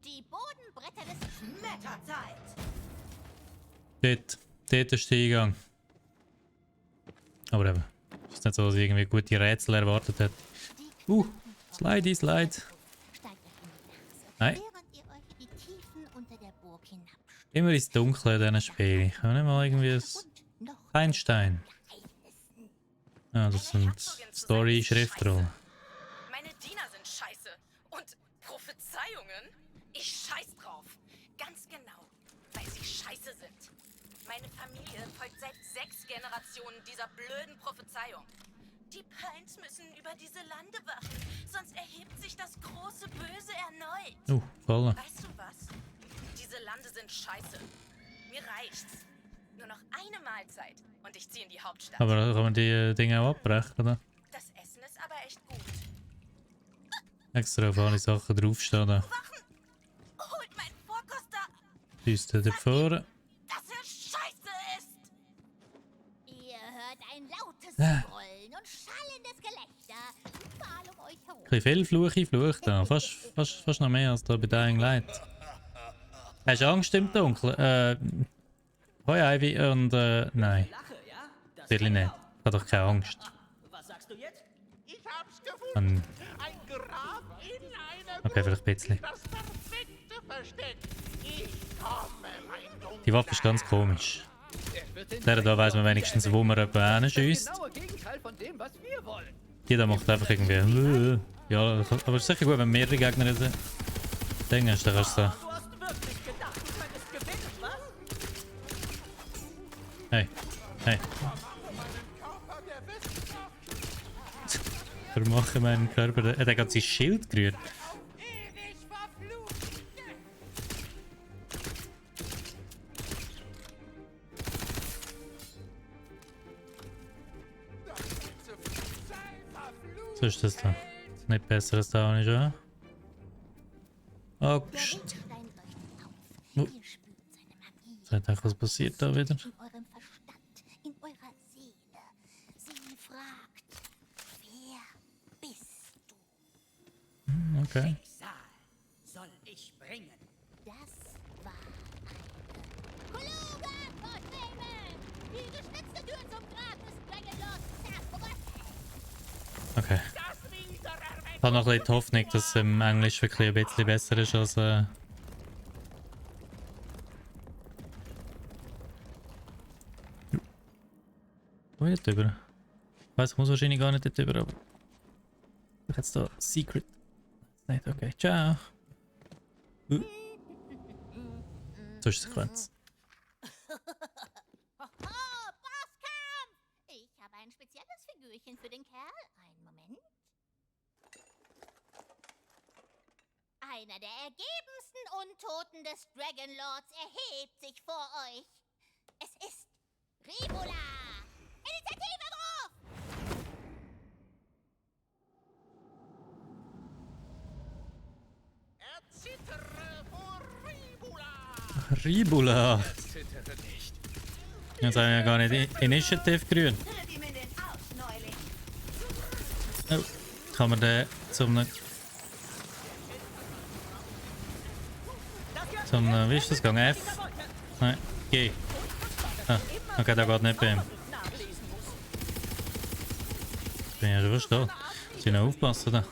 Die Bodenbretter des Schmetterzeit! Dort ist der Eingang. Aber eben, ist nicht so, dass ich irgendwie gute Rätsel erwartet hätte. Slidey, Slide. steigt euch in die Nase, Nein. während ihr euch die Tiefen unter der Burg hinabstürzt. Immer ins Dunkle in diesen Spielen. Ich habe nicht mal irgendwie ein Und noch Feinstein. Ah, das sind Story-Schriftrollen. Meine Diener sind scheiße. Und Prophezeiungen? Ich scheiß drauf. Ganz genau, weil sie scheiße sind. Meine Familie folgt seit 6 Generationen dieser blöden Prophezeiung. Die Pines müssen über diese Lande wachen, sonst erhebt sich das große Böse erneut. Voll. Weißt du was? Diese Lande sind scheiße. Mir reicht's. Nur noch eine Mahlzeit und ich ziehe in die Hauptstadt. Aber kann man die Dinge auch abbrechen, oder? Das Essen ist aber echt gut. Extra auf alle Sachen draufstehen. Da. Wachen! Holt mein Vorkoster, Düster davor. dass er scheiße ist! Ihr hört ein lautes Brüllen und schallendes Gelächter überall um euch herum. Ein bisschen viel Fluch da. Fast noch mehr als da bei Dying Light. Hast du Angst im Dunkeln? Hoi Ivy und nein. Lache, ja? Das Natürlich kann nicht. ich auch. Ich habe doch keine Angst. Was sagst du jetzt? Ich hab's gefunden. Und, Ein Grab in einer okay, vielleicht ein bisschen. Das perfekte Versteck. Ich komme, mein Dunkler. Die Waffe ist ganz komisch. Er wird den Der da weiss man wenigstens, wo man jemanden Das hinschießt. genaue Gegenteil von dem, was wir wollen. Die da macht einfach irgendwie. Ja, aber es ist sicher gut, wenn mehrere Gegner sind. Dann kannst du so. Du hast wirklich gedacht, du könntest gewinnen, was? Hey. Vermache meinen Körper. Er hat gerade sein Schild gerührt. So ist das da. Nicht besser als da, nicht wahr? Oh, Der Mondstein leuchtet auf. Oh. Ihr spürt seine Magie. seht euch, was passiert da wieder? In eurem Verstand, in eurer Seele. Sie fragt, wer bist du? Okay. Schicksal soll ich bringen. Das war eine kluge Vorstellung. Die geschnitzte Tür zum Grab des Dragonlords zerbröckelt. Okay. Ich habe noch ein bisschen die Hoffnung, dass es im Englisch wirklich ein bisschen besser ist als. Wo ist das über? Ich weiß, ich muss wahrscheinlich gar nicht dort über, aber. Ich jetzt da Secret. Nicht, okay. Ciao. So ist die Sequenz. Oh, Bosskampf! Ich habe ein spezielles Figürchen für den Kerl. Einen Moment. Einer der ergebensten Untoten des Dragonlords erhebt sich vor euch. Es ist Ribula. Initiative drauf! Erzittere vor Ribula. Ribula. Zittere nicht. Jetzt haben wir ja gar nicht Initiative gerührt. Tritt ihm in den Arsch, Neuling! Oh. Kann man den zum. Wie ist das gegangen? F? Nein, G. Ah, okay, da geht nicht bei ihm. Ich bin ja schon fast da. Sie noch aufpassen da.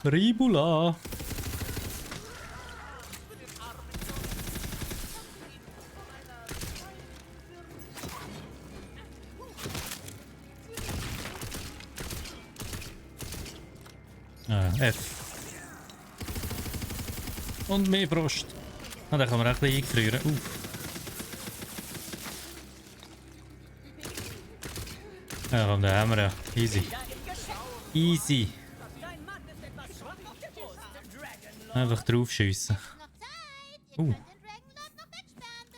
Ribula. F. Und mehr Brust. Ah, da kann man auch ein bisschen eingefrieren. Ja, komm, da haben wir ja. Easy. Easy. Einfach draufschiessen. Nehmen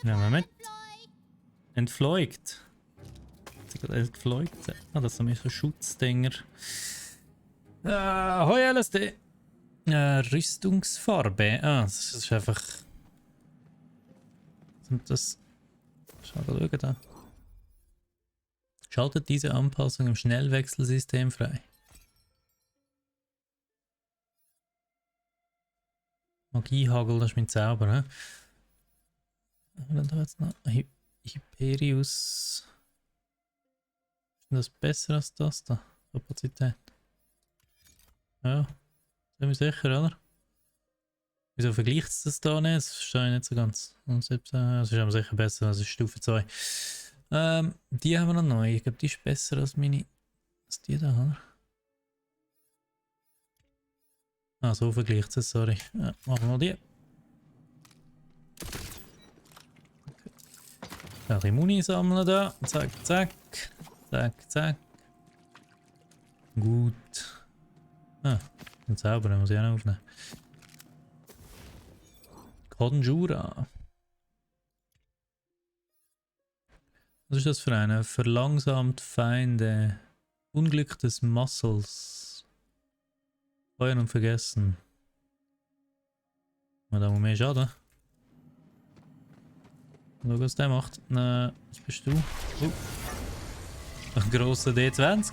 wir mit. Entfleugt. Entfleugt. Ah, das sind so Schutzdinger. Hoi LSD. Rüstungsfarbe. Ah, das ist einfach. Sind das. Schau mal schauen da. Schaltet diese Anpassung im Schnellwechselsystem frei. Magiehagel, das ist mein Zauber, ne? Und dann da jetzt noch Hyperius. Ist das besser als das da? Kapazität. Ja, sind wir sicher, oder? Wieso vergleicht es das da nicht? Das verstehe ich nicht so ganz. Das ist aber sicher besser als Stufe 2. Die haben wir noch neu. Ich glaube, die ist besser als meine. Als die da, oder? Ah, so vergleicht es, sorry. Ja, machen wir die. Okay. Ein bisschen Muni sammeln da. Zack, zack. Zack, zack. Gut. Ah, den Zauber muss ich auch noch aufnehmen. Conjura. Was ist das für eine? Verlangsamt Feinde. Unglück des Muscles. Feuern und vergessen. Na, da muss mehr Schaden. Schau, was der macht. Na, was bist du? Ein grosser D20.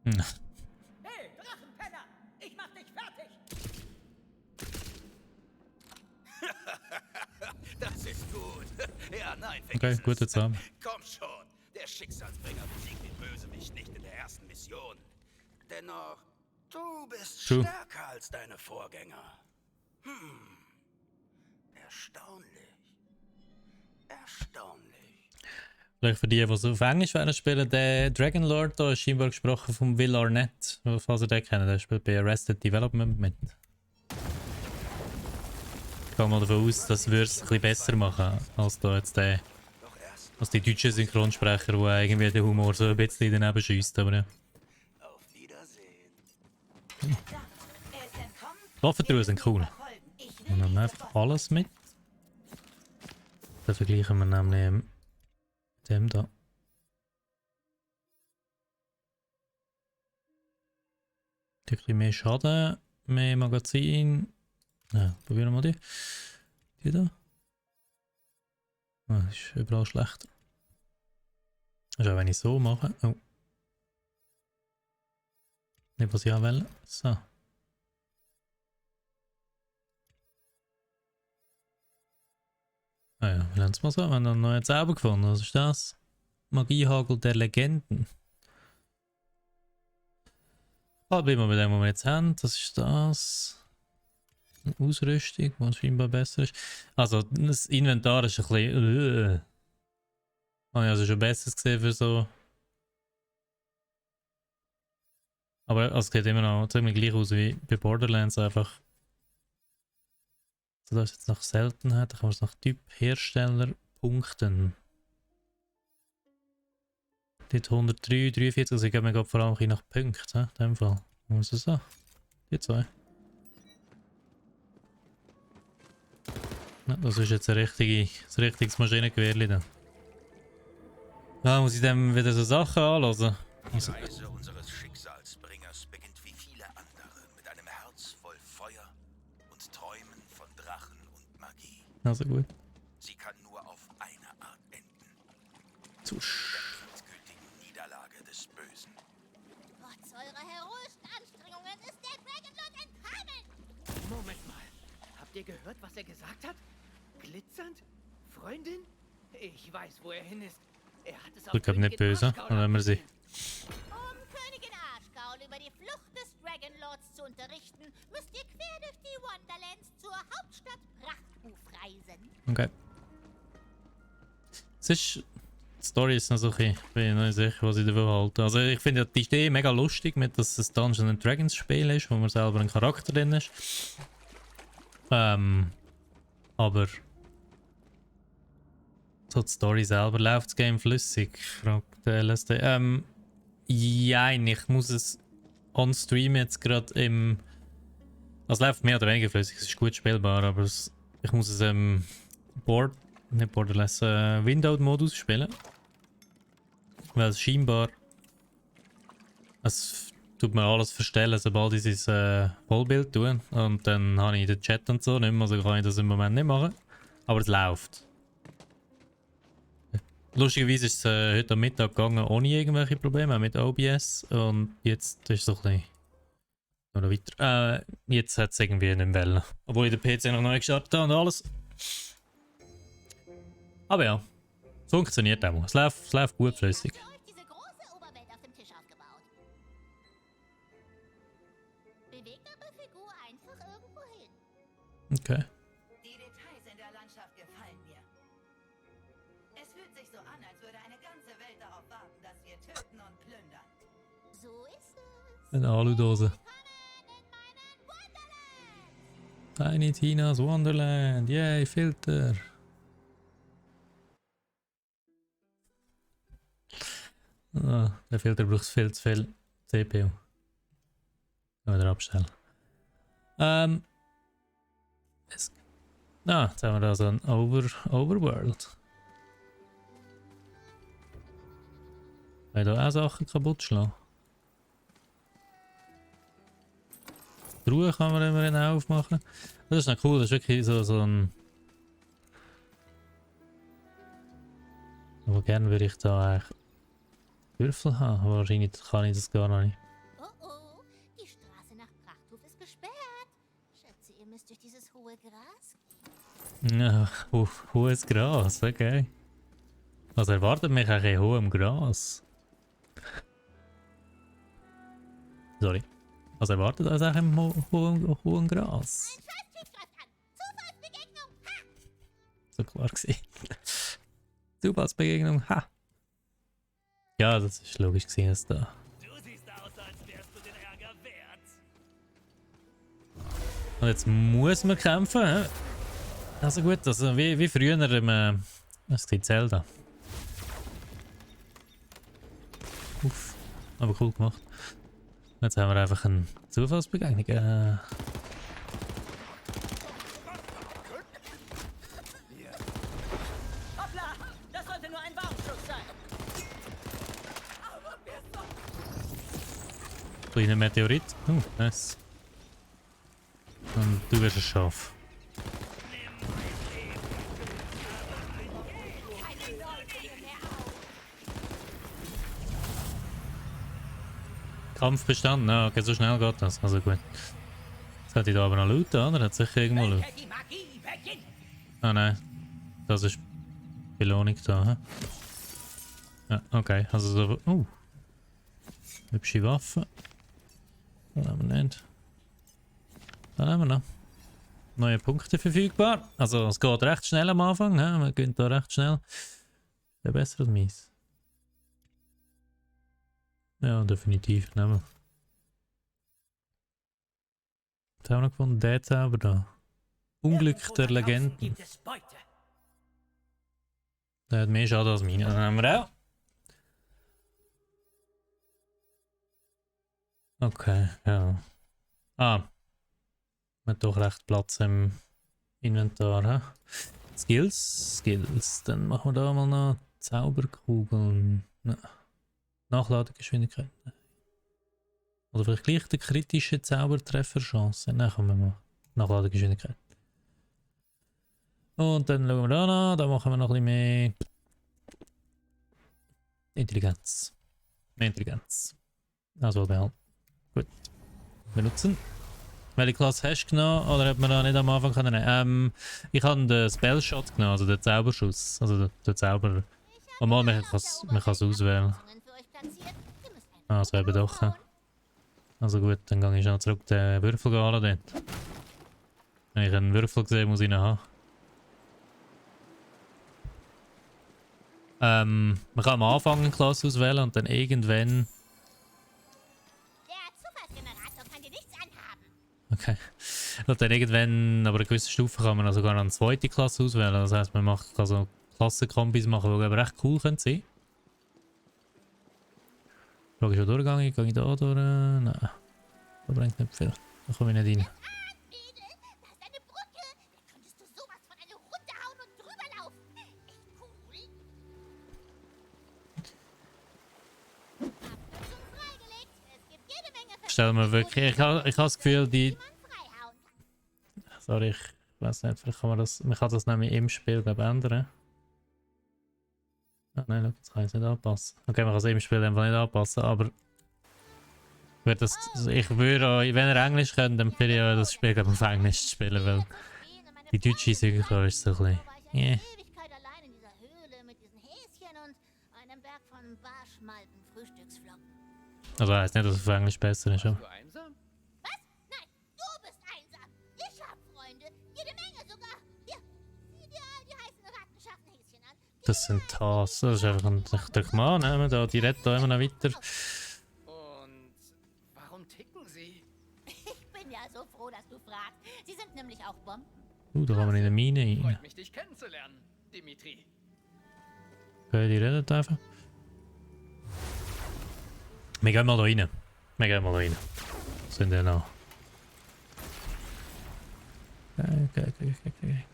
Hey, Drachenpenner! Ich mach dich fertig! Das ist gut. Ja, nein, Okay, gute Zahl. Komm schon. Der Schicksalsbringer besiegt den Bösewicht nicht in der ersten Mission. Dennoch, du bist True. stärker als deine Vorgänger. Erstaunlich. Erstaunlich. Vielleicht für die, die es auf Englisch werden spielen, der Dragonlord da ist scheinbar gesprochen von Will Arnett. Falls ihr den kennt, der spielt bei Arrested Development mit. Ich gehe mal davon aus, das würde es ein bisschen besser machen, als da jetzt der, als die deutschen Synchronsprecher, die irgendwie den Humor so ein bisschen daneben schießt, aber ja. Auf Wiedersehen. Waffentruhen sind cool. Und dann einfach alles mit. Dann vergleichen wir nämlich mit dem da. Ein bisschen mehr Schaden, mehr Magazin. Ja, probieren wir mal die. Die da. Ah, das ist überall schlechter. Also wenn ich so mache. Oh. Nicht, was ich auch will. So. Ah ja, wir lernen es mal so. Wir haben einen neuen Zauber gefunden. Was ist das? Magiehagel der Legenden. Ah, bleiben wir bei dem, was wir jetzt haben. Das ist das. Eine Ausrüstung, die scheinbar besser ist. Also, das Inventar ist ein bisschen. Habe ich also schon Besseres gesehen für so. Aber es sieht immer noch ziemlich gleich aus wie bei Borderlands einfach. So, das ist jetzt nach Seltenheit, da kann man es nach Typ Hersteller punkten. Dort 103, 43, also ich glaube, man geht vor allem ein nach Punkten, in dem Fall. Was ist das so? Die zwei. Ja, das ist jetzt ein richtiges Maschinengewehrli da. Ja, muss ich dem wieder so Sachen anlassen? Die Reise unseres Schicksalsbringers beginnt wie viele andere mit einem Herz voll Feuer und Träumen von Drachen und Magie. Also gut. Sie kann nur auf eine Art enden. Zusch. Der endgültigen Niederlage des Bösen. Trotz eurer heroischen Anstrengungen ist der Dragonlord entkommen! Moment mal. Habt ihr gehört, was er gesagt hat? Glitzernd? Freundin? Ich weiß, wo er hin ist. Er hat es auf Ich glaube nicht böse, Arschgaul dann wenn wir sie. Um Königin Arschgaul über die Flucht des Dragonlords zu unterrichten, müsst ihr quer durch die Wonderlands zur Hauptstadt Prachthuf reisen. Okay. Es ist... Die Story ist noch so ein bisschen... Ich bin noch nicht sicher, was ich davon halte. Also ich finde die Idee mega lustig, mit dass es ein Dungeons Dragons Spiel ist, wo man selber ein Charakter drin ist. Aber... So die Story selber, läuft das Game flüssig? Fragt der LSD. Ja, ich muss es on Stream jetzt gerade im... Also es läuft mehr oder weniger flüssig, es ist gut spielbar, aber ich muss es im nicht Borderless, Windowed-Modus spielen. Weil es scheinbar... Es tut mir alles verstellen, sobald ich es Vollbild tue. Und dann habe ich den Chat und so nicht mehr, also kann ich das im Moment nicht machen. Aber es läuft. Lustigerweise ist es heute am Mittag gegangen ohne irgendwelche Probleme, auch mit OBS. Und jetzt ist es so ein bisschen... Noch weiter. Jetzt hat es irgendwie nicht mehr wollen. Obwohl ich den PC noch neu gestartet habe und alles. Aber ja, es funktioniert auch. Es läuft gut flüssig. Für euch diese große Oberwelt auf dem Tisch aufgebaut. Bewegt eure Figur einfach irgendwo hin. Okay. Die Details in der Landschaft gefallen mir. Es fühlt sich so an, als würde eine ganze Welt darauf warten, dass wir töten und plündern. So ist es. Eine Aludose. Willkommen in meinen Wonderland. Tiny Tina's Wonderland. Yay, Filter. Ah, der Filter braucht viel zu viel CPU. Wieder abstellen. Jetzt haben wir da so ein Overworld. Kann ich da auch Sachen kaputt schlagen? Die Ruhe kann man immerhin aufmachen. Das ist noch cool, das ist wirklich so ein... Aber gerne würde ich da eigentlich Würfel haben, aber wahrscheinlich kann ich das gar noch nicht. Oh oh, die Straße nach Prachthuf ist gesperrt. Schätze, ihr müsst durch dieses hohe Gras. Ja, hohes Gras, okay. Was erwartet mich eigentlich in hohem Gras? Sorry. Was erwartet uns eigentlich im hohen Gras? Ein Scheißtyp greift an. Zufallsbegegnung. Ha! So klar gewesen. Zufallsbegegnung, ha! Ja, das ist logisch gewesen, dass da. Du siehst aus, als wärst du den Ärger wert. Und jetzt muss man kämpfen, hä? Also gut, also wie früher im was ist Zelda. Uff, aber cool gemacht. Jetzt haben wir einfach eine Zufallsbegegnung. Hoppla! Das sollte nur ein Warnschuss sein. Kleiner Meteorit. Nice. Und du wirst ein Schaf. Kampf bestanden? Ah, okay, so schnell geht das. Also gut. Jetzt hätte ich da aber noch Loot, oder? Hat sicher irgendwo Loot. Die Magie beginnt. Ah nein. Das ist Belohnung da, hä? Ja, okay. Also so... Hübsche Waffe. Das haben wir nicht. Dann haben wir noch. Neue Punkte verfügbar. Also es geht recht schnell am Anfang. Ne? Man gewinnt da recht schnell. Wäre besser als meins. Ja, definitiv. Nehmen wir. Was haben wir noch gefunden? Der Zauber da. Unglück der Legenden. Gibt es Beute. Der hat mehr Schaden als meine. Dann haben wir auch. Okay, ja. Ah. Man hat doch recht Platz im Inventar. He? Skills. Dann machen wir da mal noch Zauberkugeln. Ja. Nachladegeschwindigkeit. Oder vielleicht gleich die kritische Zaubertrefferchance. Nein, kommen wir mal. Nachladegeschwindigkeit. Und dann schauen wir da noch. Da machen wir noch ein bisschen mehr Intelligenz. Mehr Intelligenz. Also behalten. Gut. Benutzen. Welche Klasse hast du genommen? Oder hat man da nicht am Anfang können nehmen? Ich habe den Spellshot genommen, also den Zauberschuss. Also den Zauber. Oh mal, man kann es auswählen. Ah, das wäre eben doch. Also gut, dann gehe ich noch zurück den Würfel holen dort. Wenn ich einen Würfel gesehen muss ich ihn haben. Man kann am Anfang eine Klasse auswählen und dann irgendwann... Der Zufallsgenerator kann dir nichts anhaben. Okay. Und dann irgendwann, aber eine gewisse Stufe kann man also sogar eine zweite Klasse auswählen. Das heisst, man kann so Klassenkombis machen, die aber recht cool können sein. Die Frage ist schon durchgegangen. Gehe ich da durch? Nein. Das bringt nicht viel. Da komme ich nicht rein. Mädel, da ist eine Brücke. Da könntest du sowas von eine runterhauen und drüber laufen. Echt cool. Abkürzung freigelegt. Es gibt jede Menge Stell mir wirklich... Ich habe das Gefühl, die... freihauen kann. Sorry, ich weiß nicht, vielleicht kann man das... Man kann das nämlich im Spiel ändern. Ah, nein, look, jetzt kann ich es nicht anpassen. Okay, man kann es im Spiel einfach nicht anpassen, aber... Ich würde euch, wenn ihr Englisch könnt, empfehle ich euch, das Spiel auf Englisch zu spielen, weil die deutsche Synchro ist so ein bisschen... Yeah. Ewigkeit allein in dieser Höhle mit diesen Häschen und einem Berg von Barschmalten Frühstücksflocken. Also heisst nicht, dass es auf Englisch besser ist, aber... Du einsam? Was? Nein, du bist einsam. Ich hab Freunde. Jede Menge sogar. Hier, sieh dir all die heißen Rattenschaftenhäschen an. Das sind Tass. Das ist einfach ein... Ich drück mal an, da, die retten da immer noch weiter. Und warum ticken sie? Ich bin ja so froh, dass du fragst. Sie sind nämlich auch Bomben. Da kann man in eine Mine rein. Freut mich, dich kennenzulernen, Dimitri. Okay, die redet einfach. Wir gehen mal da rein. Sind ja noch. Okay.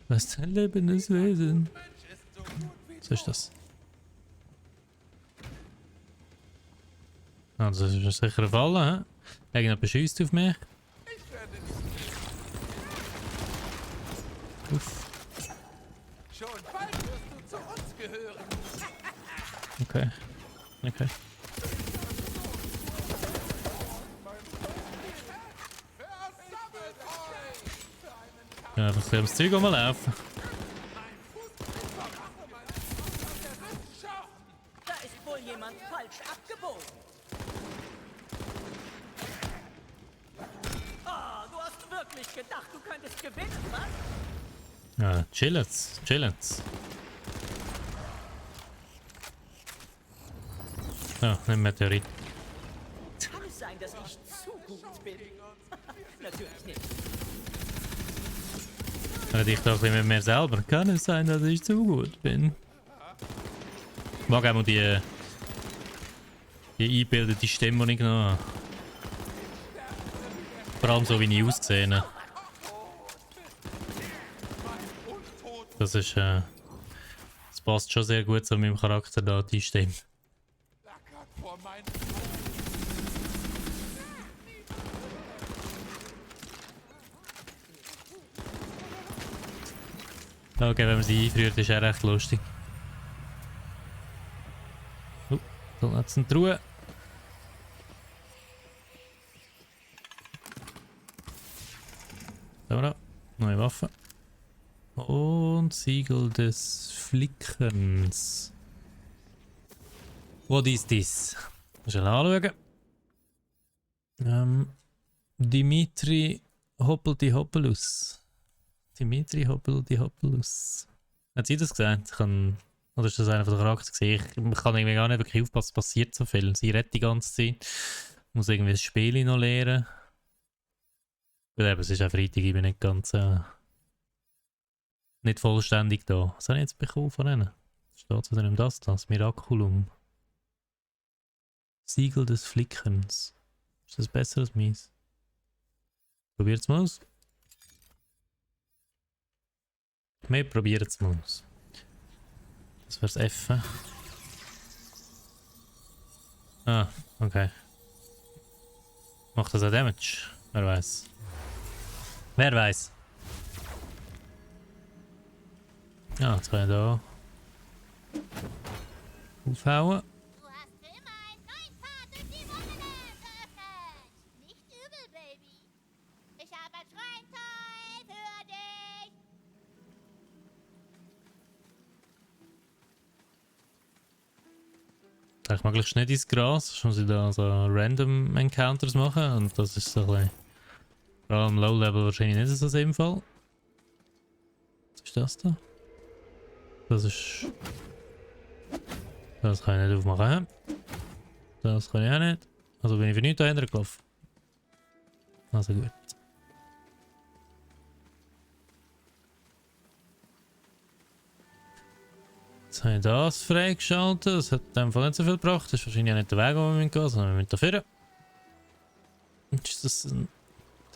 Was ist ein lebendes Wesen? Was ist das? Ah, das ist sicher ein Fall, hä? Irgendjemand beschießt auf mich. Uff. Schon bald wirst du zu uns gehören. Okay. Ja, einfach ein bisschen ums Zeug rumlaufen. Da ist wohl jemand falsch abgebogen. Oh, du hast wirklich gedacht, du könntest gewinnen, was? Ja, chillen's. Ja, ein Meteorit. Kann es sein, dass ich zu gut bin? Natürlich nicht. Ich dachte mit mir selber. Kann es sein, dass ich zu gut bin? Ich mag auch mal die eingebildete Stimme, die ich genommen habe. Vor allem so, wie ich aussehe. Das ist, das passt schon sehr gut zu meinem Charakter da, die Stimme. Okay, wenn man sie einfriert, ist er recht lustig. Da hat es eine Truhe. Da, neue Waffe. Und Siegel des Flickerns. What is this? Schnell anschauen. Dimitri Hoppelus. Hat sie das gesagt? Oder ist das einer von den Charakteren gesehen? Ich kann irgendwie gar nicht wirklich aufpassen, es passiert so viel. Sie rettet die ganze Zeit. Muss irgendwie das Spiel noch lernen. Gut, eben, es ist auch Freitag, ich bin nicht ganz... nicht vollständig da. Was habe ich jetzt bekommen von ihnen? Steht zu dem das Miraculum. Siegel des Flickerns. Ist das besser als meins? Probiert's mal aus. Wir probieren es mal aus. Das wäre das F. Ah, okay. Macht das auch Damage? Wer weiß. Ja, jetzt kann ich da aufhauen. Du hast für immer einen neuen Pfad durch die Wunde geöffnet. Nicht übel eigentlich möglichst nicht ins Gras, sonst muss ich da so Random Encounters machen und das ist so ein bisschen, vor allem Low Level wahrscheinlich nicht so sinnvoll. Was ist das da? Das ist... Das kann ich nicht aufmachen. Das kann ich auch nicht. Also bin ich für nichts dahinter gelaufen. Also gut. Jetzt habe ich das freigeschaltet. Das hat in dem Fall nicht so viel gebracht. Das ist wahrscheinlich auch nicht der Weg, wo wir gehen müssen, sondern wir müssen da vorne. Und ist das ein...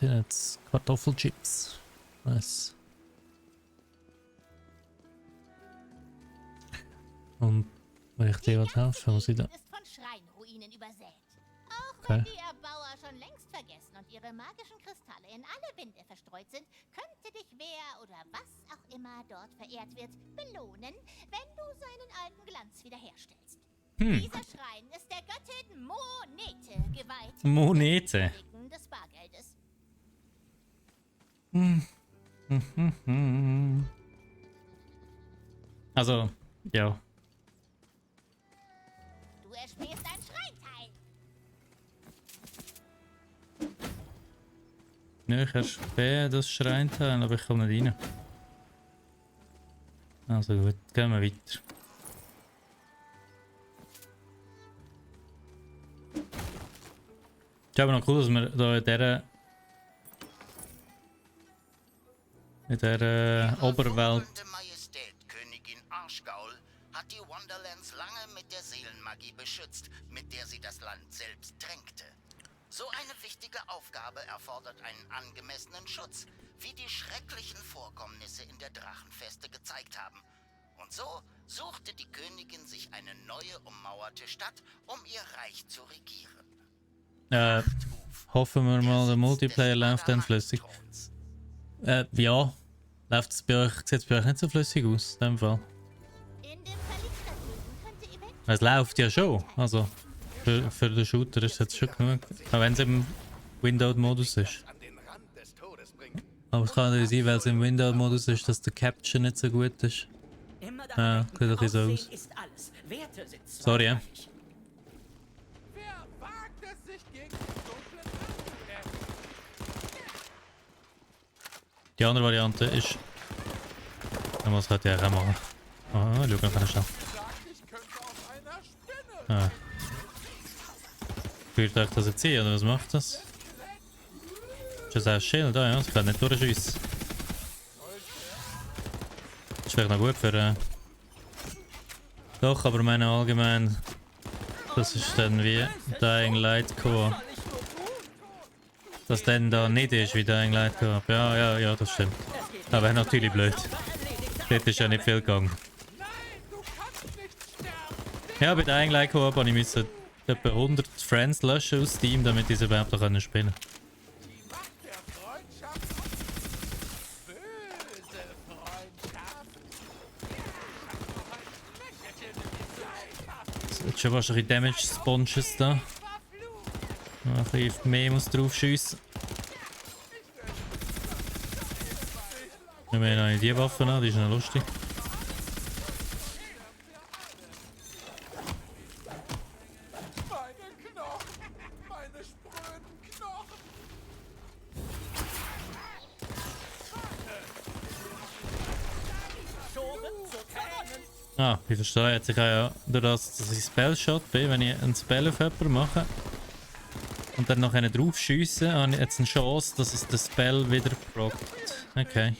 Die haben jetzt Kartoffelchips. Nice. Und wenn ich dir helfen, muss ich da... ist von Schreinruinen übersät. Auch Okay. wenn die Erbauer schon längst vergessen und ihre magischen Kristalle in alle Winde verstreut sind, könnte dich wer oder was auch immer dort verehrt wird, belohnen, wenn du seinen alten Glanz wiederherstellst. Dieser Schrein ist der Göttin Monete geweiht. Monete. Des Bargeldes. Also, ja. Du erspähst ein Schreinteil. Ja, ich erspähe das Schreinteil, aber ich komme nicht rein. Also gut, gehen wir weiter. Ist aber noch cool, dass wir da in dieser Oberwelt... Majestät Königin Arschgaul hat die Wonderlands lange mit der Seelenmagie beschützt, mit der sie das Land selbst tränkte. So eine wichtige Aufgabe erfordert einen angemessenen Schutz, wie die schrecklichen Vorkommnisse in der Drachenfeste gezeigt haben. Und so suchte die Königin sich eine neue ummauerte Stadt, um ihr Reich zu regieren. Hoffen wir mal, der Multiplayer läuft dann flüssig. Ja. Läuft es bei euch, sieht es bei euch nicht so flüssig aus, in dem Fall. In dem Verliebterleben könnte eventuell... Es läuft ja schon, also für den Shooter ist es jetzt schon genug. Auch wenn es im Windowed-Modus ist. Aber es kann natürlich sein, weil es im Windowed-Modus ist, dass der Capture nicht so gut ist. Ja, sieht ein bisschen so aus. Sorry, ja. Wer wagt es, sich gegen die dunklen Macht zu wehren? Die andere Variante ist... Was könnte ich auch machen? Ah, schau noch schnell. Ah. Führt euch das jetzt hin, oder was macht das? Ist das ein Schild? Ah ja, das kann nicht durchschiessen. Das ist vielleicht noch gut für... Doch, aber meine allgemein... Das ist dann wie Dying Light Coop. Dass dann da nicht ist wie Dying Light Coop. Ja, das stimmt. Aber natürlich blöd. Dort ist ja nicht viel gegangen. Ja, bei Dying Light Coop habe ich etwa 100 Friends löschen aus Steam, damit ich sie überhaupt noch spielen kann. Es hat schon wahrscheinlich Damage Sponges da. Ein bisschen mehr muss drauf schiessen. Wir haben noch die Waffe an, die ist noch lustig. Ah, ich verstehe jetzt. Ich habe ja, durch das, dass ich Spellshot bin, wenn ich einen Spell auf jemanden mache und dann noch einen drauf schiesse, habe ich jetzt eine Chance, dass es den Spell wieder prockt. Okay.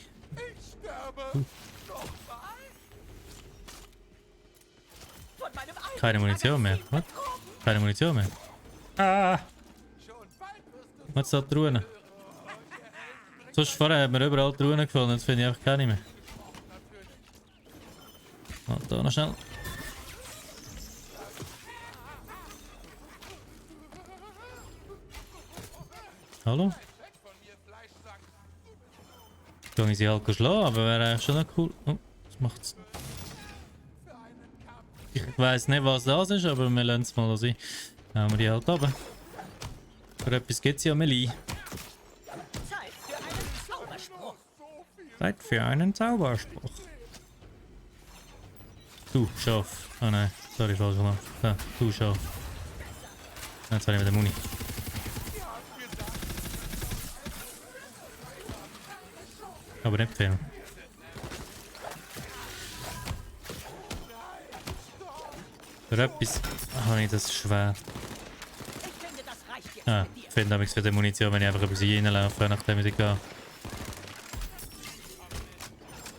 Keine Munition mehr. Was? Keine Munition mehr. Ah! Was ist da die Ruinen? Sonst vorher haben wir überall die Ruinen gefunden, jetzt finde ich einfach keine mehr. Oh, da noch schnell. Hallo? Kann ich sie halt schlagen, aber wäre eigentlich schon noch cool. Oh, was macht's? Ich weiss nicht, was das ist, aber wir lassen es mal sein. Dann haben wir die halt runter. Für etwas gibt es ja Melee. Zeit für einen Zauberspruch. Du, Schaf. Ah nein, sorry, falsch gemacht. Da, du, Schaf. Jetzt habe ich mit der Muni. Aber nicht viel. Für etwas habe ich das schwer. Ah, ich finde nämlich für die Munition, wenn ich einfach über sie reinlaufe, nachdem ich gehe.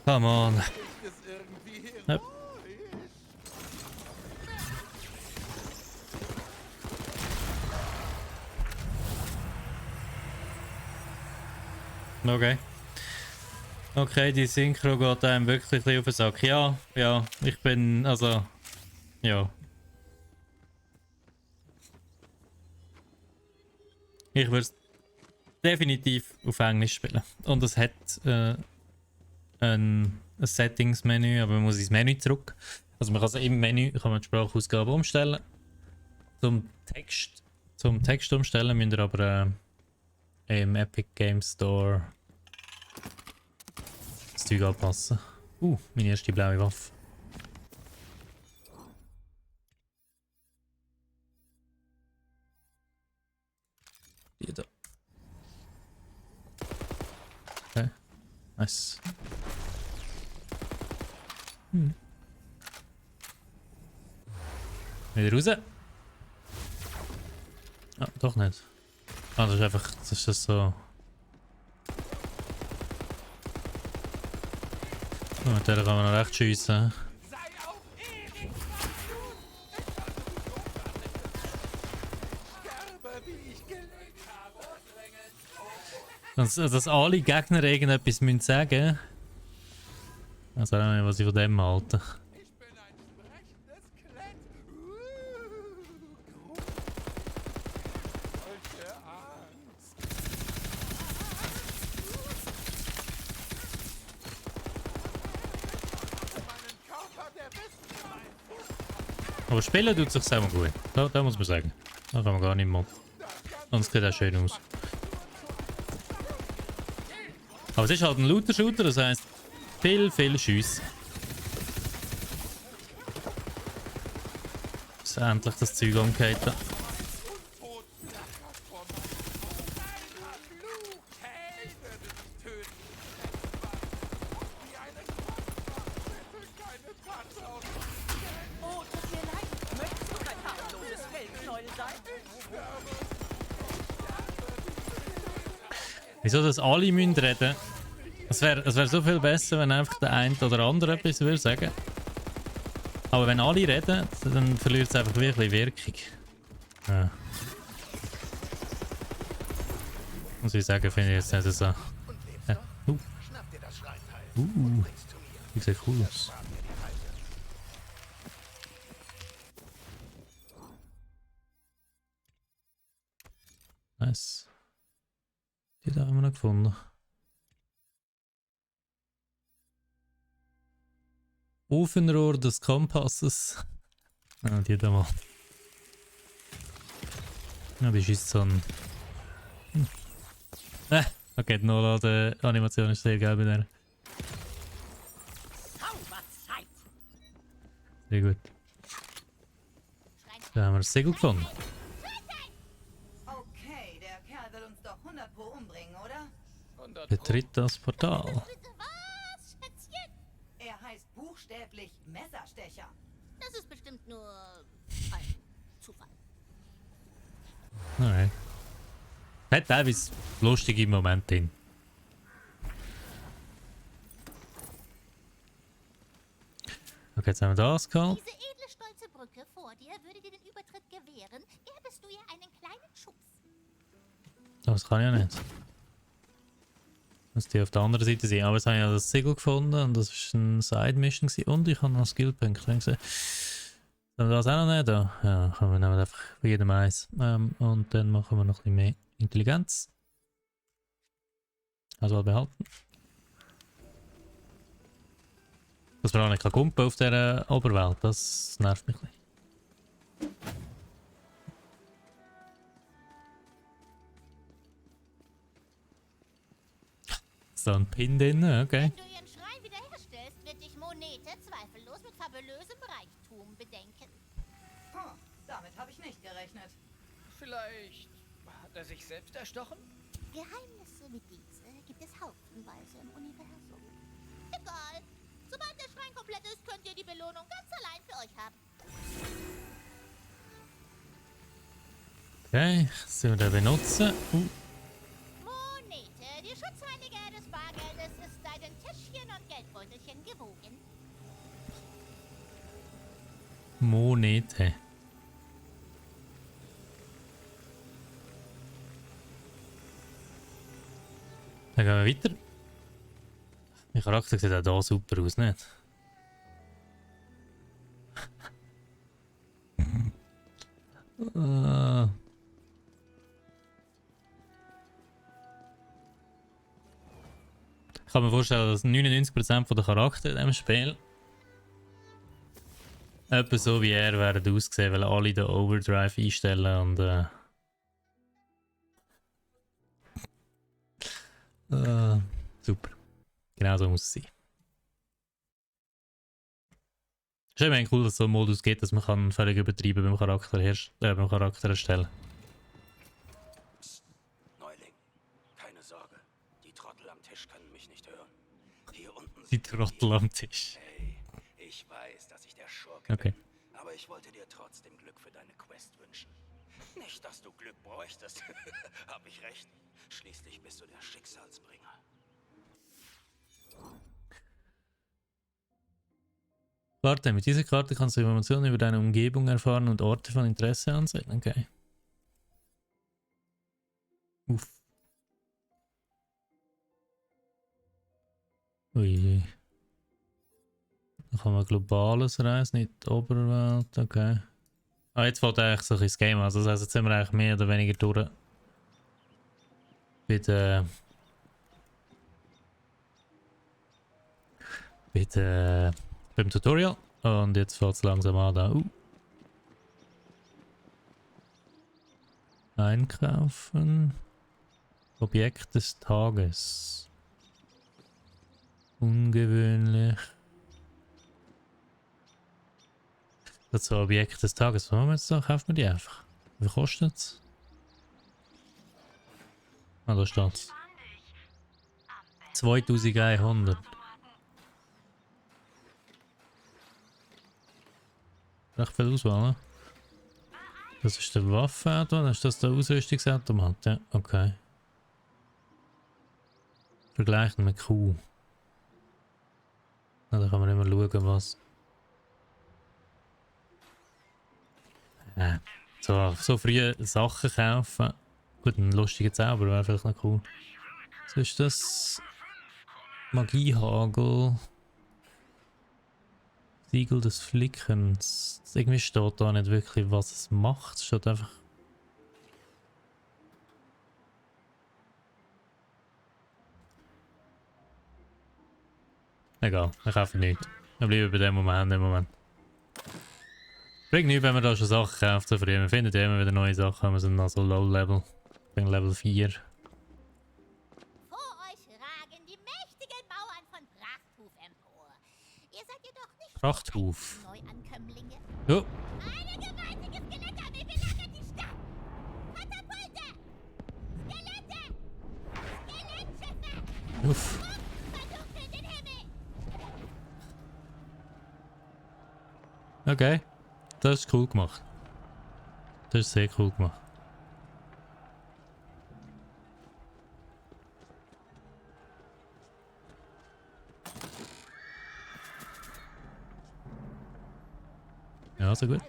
Come on. Yep. Okay. Okay, die Synchro geht einem wirklich ein bisschen auf den Sack. Ja, ja, ich bin, also, ja. Ich würde es definitiv auf Englisch spielen. Und es hat ein Settings-Menü, aber man muss ins Menü zurück. Also man kann also im Menü kann man die Sprachausgabe umstellen. Zum Text umstellen müsst ihr aber im Epic Game Store das Zeug anpassen. Meine erste blaue Waffe. Die da. Okay. Nice. Wieder raus. Ah, doch nicht. Ah, das ist einfach, das ist das so. Oh, mit der kann man noch recht schiessen. Dass alle Gegner irgendetwas müssen sagen. Also ich weiß nicht, was ich von dem halte. Aber spielen tut sich selber gut. Da muss man sagen. Da kann man gar nicht mehr. Sonst sieht das schön aus. Aber es ist halt ein Looter-Shooter, das heisst viel Schüsse. Bis endlich das Zeug umgeht. Wieso, dass alle müssen reden? Es wär so viel besser, wenn einfach der eine oder andere etwas würde sagen. Aber wenn alle reden, dann verliert es einfach wirklich Wirkung. Ja. Muss ich sagen, finde ich jetzt nicht so. Ja. Die sieht cool aus. Nice. Die da haben wir noch gefunden. Ofenrohr des Kompasses. Ah, die da mal. Ja, die schießt so ein... Okay, die Nolade-Animation ist sehr geil bei der. Sehr gut. Da haben wir das Segel gefunden. Okay, der Kerl will uns doch 100 Pro umbringen, oder? Betritt das Portal. Er heißt buchstäblich Messerstecher. Das ist bestimmt nur ein Zufall. Nein. Hat teilweise lustige Momente drin. Okay, jetzt haben wir das gehabt. Diese edle, stolze Brücke vor dir würde dir den Übertritt gewähren, gäbest du ihr einen kleinen Schubs. Das kann ich ja nicht. Muss die auf der anderen Seite sein. Aber jetzt habe ich ja das Segel gefunden und das war eine Side-Mission und ich habe noch Skill-Punkte gesehen. Sollen wir das auch noch nehmen? Da? Ja, können wir nehmen einfach bei jedem eins. Und dann machen wir noch ein bisschen mehr Intelligenz. Also behalten. Dass wir auch nicht kumpen auf dieser Oberwelt, das nervt mich ein bisschen. So ein Pin drin, okay. Wenn du ihren Schrein wiederherstellst, wird dich Mona Monete zweifellos mit fabulösem Reichtum bedenken. Damit habe ich nicht gerechnet. Vielleicht hat er sich selbst erstochen? Geheimnisse wie diese gibt es haufenweise im Universum. Egal. Sobald der Schrein komplett ist, könnt ihr die Belohnung ganz allein für euch haben. Okay, sollen wir den benutzen? Monete, die Schutzheilige des Bargeldes, ist deinen Täschchen und Geldbeutelchen gewogen. Monete. Dann gehen wir weiter. Mein Charakter sieht auch hier super aus, nicht? Ich kann mir vorstellen, dass 99% der Charakter in diesem Spiel etwa so wie er werden ausgesehen, weil alle den Overdrive einstellen und super. Genau so muss es sein. Es ist eben cool, dass es so einen Modus gibt, dass man kann völlig übertreiben beim Charakter erstellen. Psst, Neuling. Keine Sorge. Die Trottel am Tisch können mich nicht hören. Hier unten Die sind Trottel am Tisch. Hey, ich weiß, dass ich der Schurke Okay. bin, aber ich wollte dir trotzdem Glück für deine Quest wünschen. Nicht, dass du Glück bräuchtest. Hab ich recht? Schließlich bist du der Schicksalsbringer. Warte, mit dieser Karte kannst du Informationen über deine Umgebung erfahren und Orte von Interesse ansehen. Okay. Uff. Ui. Da kann man globales reisen, nicht die Oberwelt. Okay. Ah, jetzt fällt eigentlich so ein bisschen das Game an. Also das heisst, jetzt sind wir eigentlich mehr oder weniger durch. Beim Tutorial. Und jetzt fällt es langsam an da. Einkaufen. Objekt des Tages. Ungewöhnlich. Das ist ein Objekt des Tages. Was machen wir jetzt da? Kaufen wir die einfach. Wie viel kostet es? Ah, da steht es. 2100. Recht viel Auswahl, ne? Das ist der Waffenautomat, ist das der Ausrüstungsautomat? Ja, okay. Vergleichen mit Q. Na, da kann man immer schauen, was. So früh Sachen kaufen. Gut, ein lustiger Zauber wäre vielleicht noch cool. So ist das. Magiehagel. Siegel des Flickerns. Irgendwie steht da nicht wirklich, was es macht. Es steht einfach. Egal, ich kaufe nichts. Wir bleiben bei dem Moment. Bringt nichts, wenn man da schon Sachen kauft. So früh. Wir finden ja immer wieder neue Sachen. Wir sind noch so Low Level. Ich bin Level 4. Vor euch ragen die mächtigen Mauern von Prachthuf empor. Ihr seid jedoch nicht Prachthuf. Neuankömmlinge. Oh. Eine gewaltige Skelettarmee belagert die Stadt. Katapulte! Skelette! Skelettschiffe! Uff. Verdunkeln den Himmel! Okay. Das ist cool gemacht. Das ist sehr cool gemacht. Ja, so gut.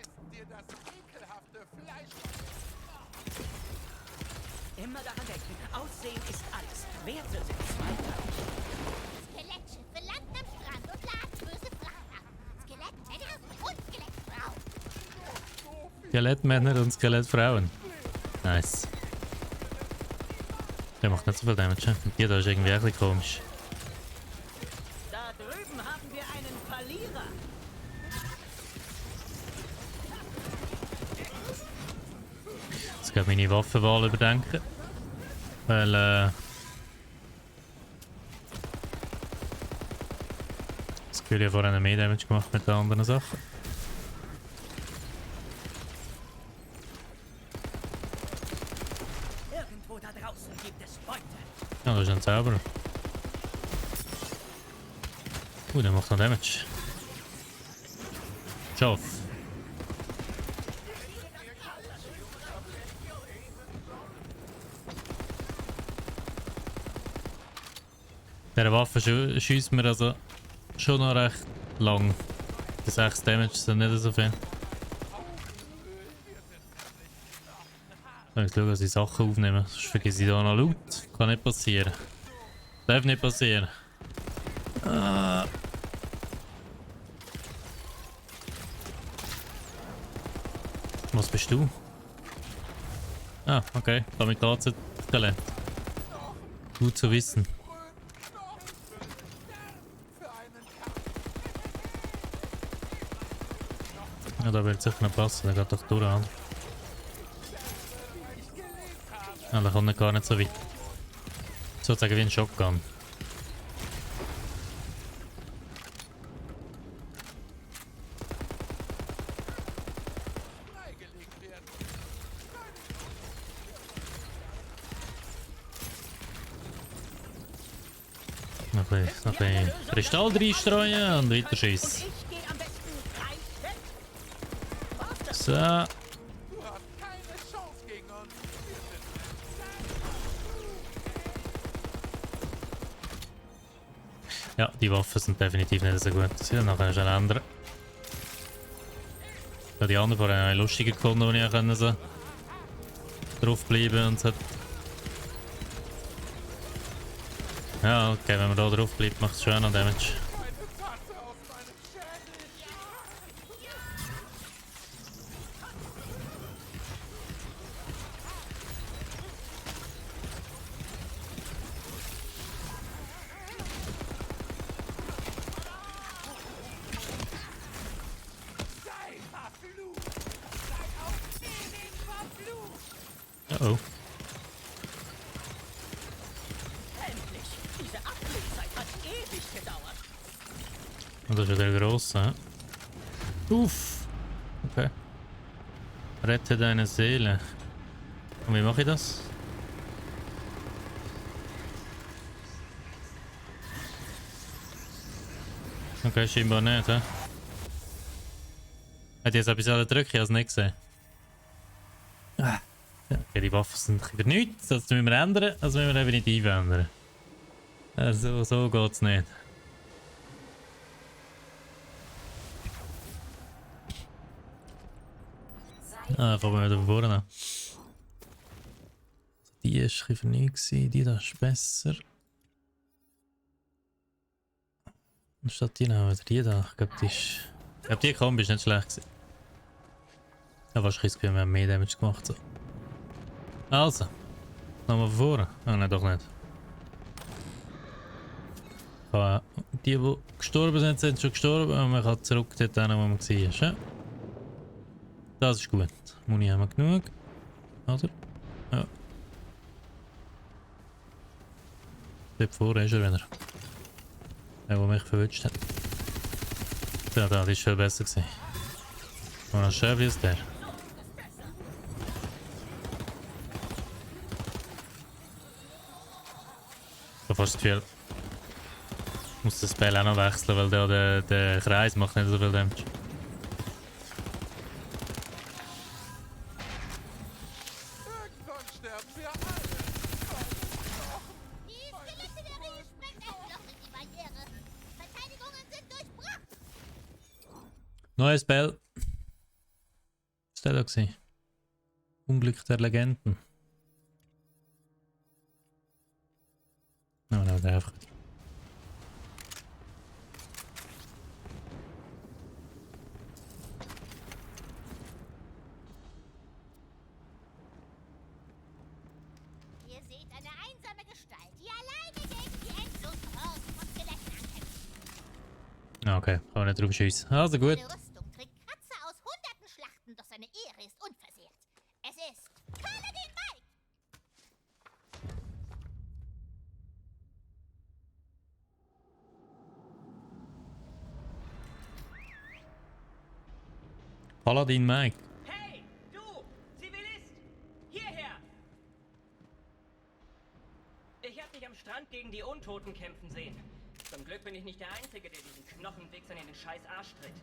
Immer daran denken, Aussehen ist alles. Werte sind zweitrangig. Skelettschiffe landen am Strand und laden böse Frauen ab. Skelettmänner und Skelettfrauen. Skelettmänner und Skelettfrauen. Nice. Der macht nicht so viel Damage. Hier, da ist irgendwie ein bisschen komisch. Da drüben haben wir einen Verlierer. Jetzt kann ich meine Waffenwahl überdenken. Weil, Gefühl, ich habe vorhin mehr Damage gemacht mit den anderen Sachen. Irgendwo da draußen gibt es Beute. Ja, das ist ein Zauberer. Der macht noch Damage. Schaff. Der Waffe schießt mir also schon noch recht lang. Die 6 Damage sind nicht so viel. Ich schaue, dass ich Sachen aufnehme, sonst vergesse ich da noch Loot. Kann nicht passieren. Darf nicht passieren. Ah. Was bist du? Ah, okay. Kamikaze Talent. Gut zu wissen. Ja, da wird sicher noch passen, der geht doch durch an. Ja, der kommt gar nicht so weit. Sozusagen wie ein Shotgun. Noch ein bisschen Kristall reinstreuen und weiter schießen. So. Ja, die Waffen sind definitiv nicht so gut. Sie nachher schon ändern. Ja, die anderen vorher habe ich lustiger gefunden, wo ich können so draufbleiben und so. Ja, okay, wenn man da drauf bleibt, macht es schon noch Damage. Oh. Und das ist ja der grosse, hä? Uff! Okay. Rette deine Seele. Und wie mache ich das? Okay, scheinbar nicht, hä? Hat jetzt etwas drücken, ich habe es nicht gesehen. Ah. Ja, okay, die Waffen sind über nichts, das müssen wir ändern, das müssen wir definitiv ändern. Also, so geht's nicht. Ah, fangen wir wieder von vorne an. Die war ein bisschen für nichts, die da ist besser. Und statt die noch wieder die da, ich glaube die Kombi ist nicht schlecht gewesen. Ja, wahrscheinlich das Gefühl, wir haben mehr Damage gemacht. So. Also, nochmal von vorne. Ah, nein, doch nicht. Die gestorben sind, sind schon gestorben, aber man kann zurück dort hin, wo man war. Ja? Das ist gut. Muni haben wir genug. Oder? Ja. Dort vorne ist er wieder. Der, der mich verwünscht hat. Ja, das war viel besser gewesen. Und ein Chef ist der. Ich habe fast das Gefühl, ich muss das Spell auch noch wechseln, weil der Kreis macht nicht so viel Damage. Neues Spell. Was war der da gewesen? Unglück der Legenden. Nein, nein, der einfach. Ihr seht eine einsame Gestalt, die alleine gegen die endlosen Horden von Skeletten ankämpft. Okay, kann man nicht drauf schiessen. Also gut. Seine Rüstung trägt Kratzer aus hunderten Schlachten, doch seine Ehre ist unversehrt. Es ist Paladin Mike! Paladin Mike. Hey, du, Zivilist! Hierher! Ich hab dich am Strand gegen die Untoten kämpfen sehen. Zum Glück bin ich nicht der Einzige, der diesen Knochenwichsern in den scheiß Arsch tritt.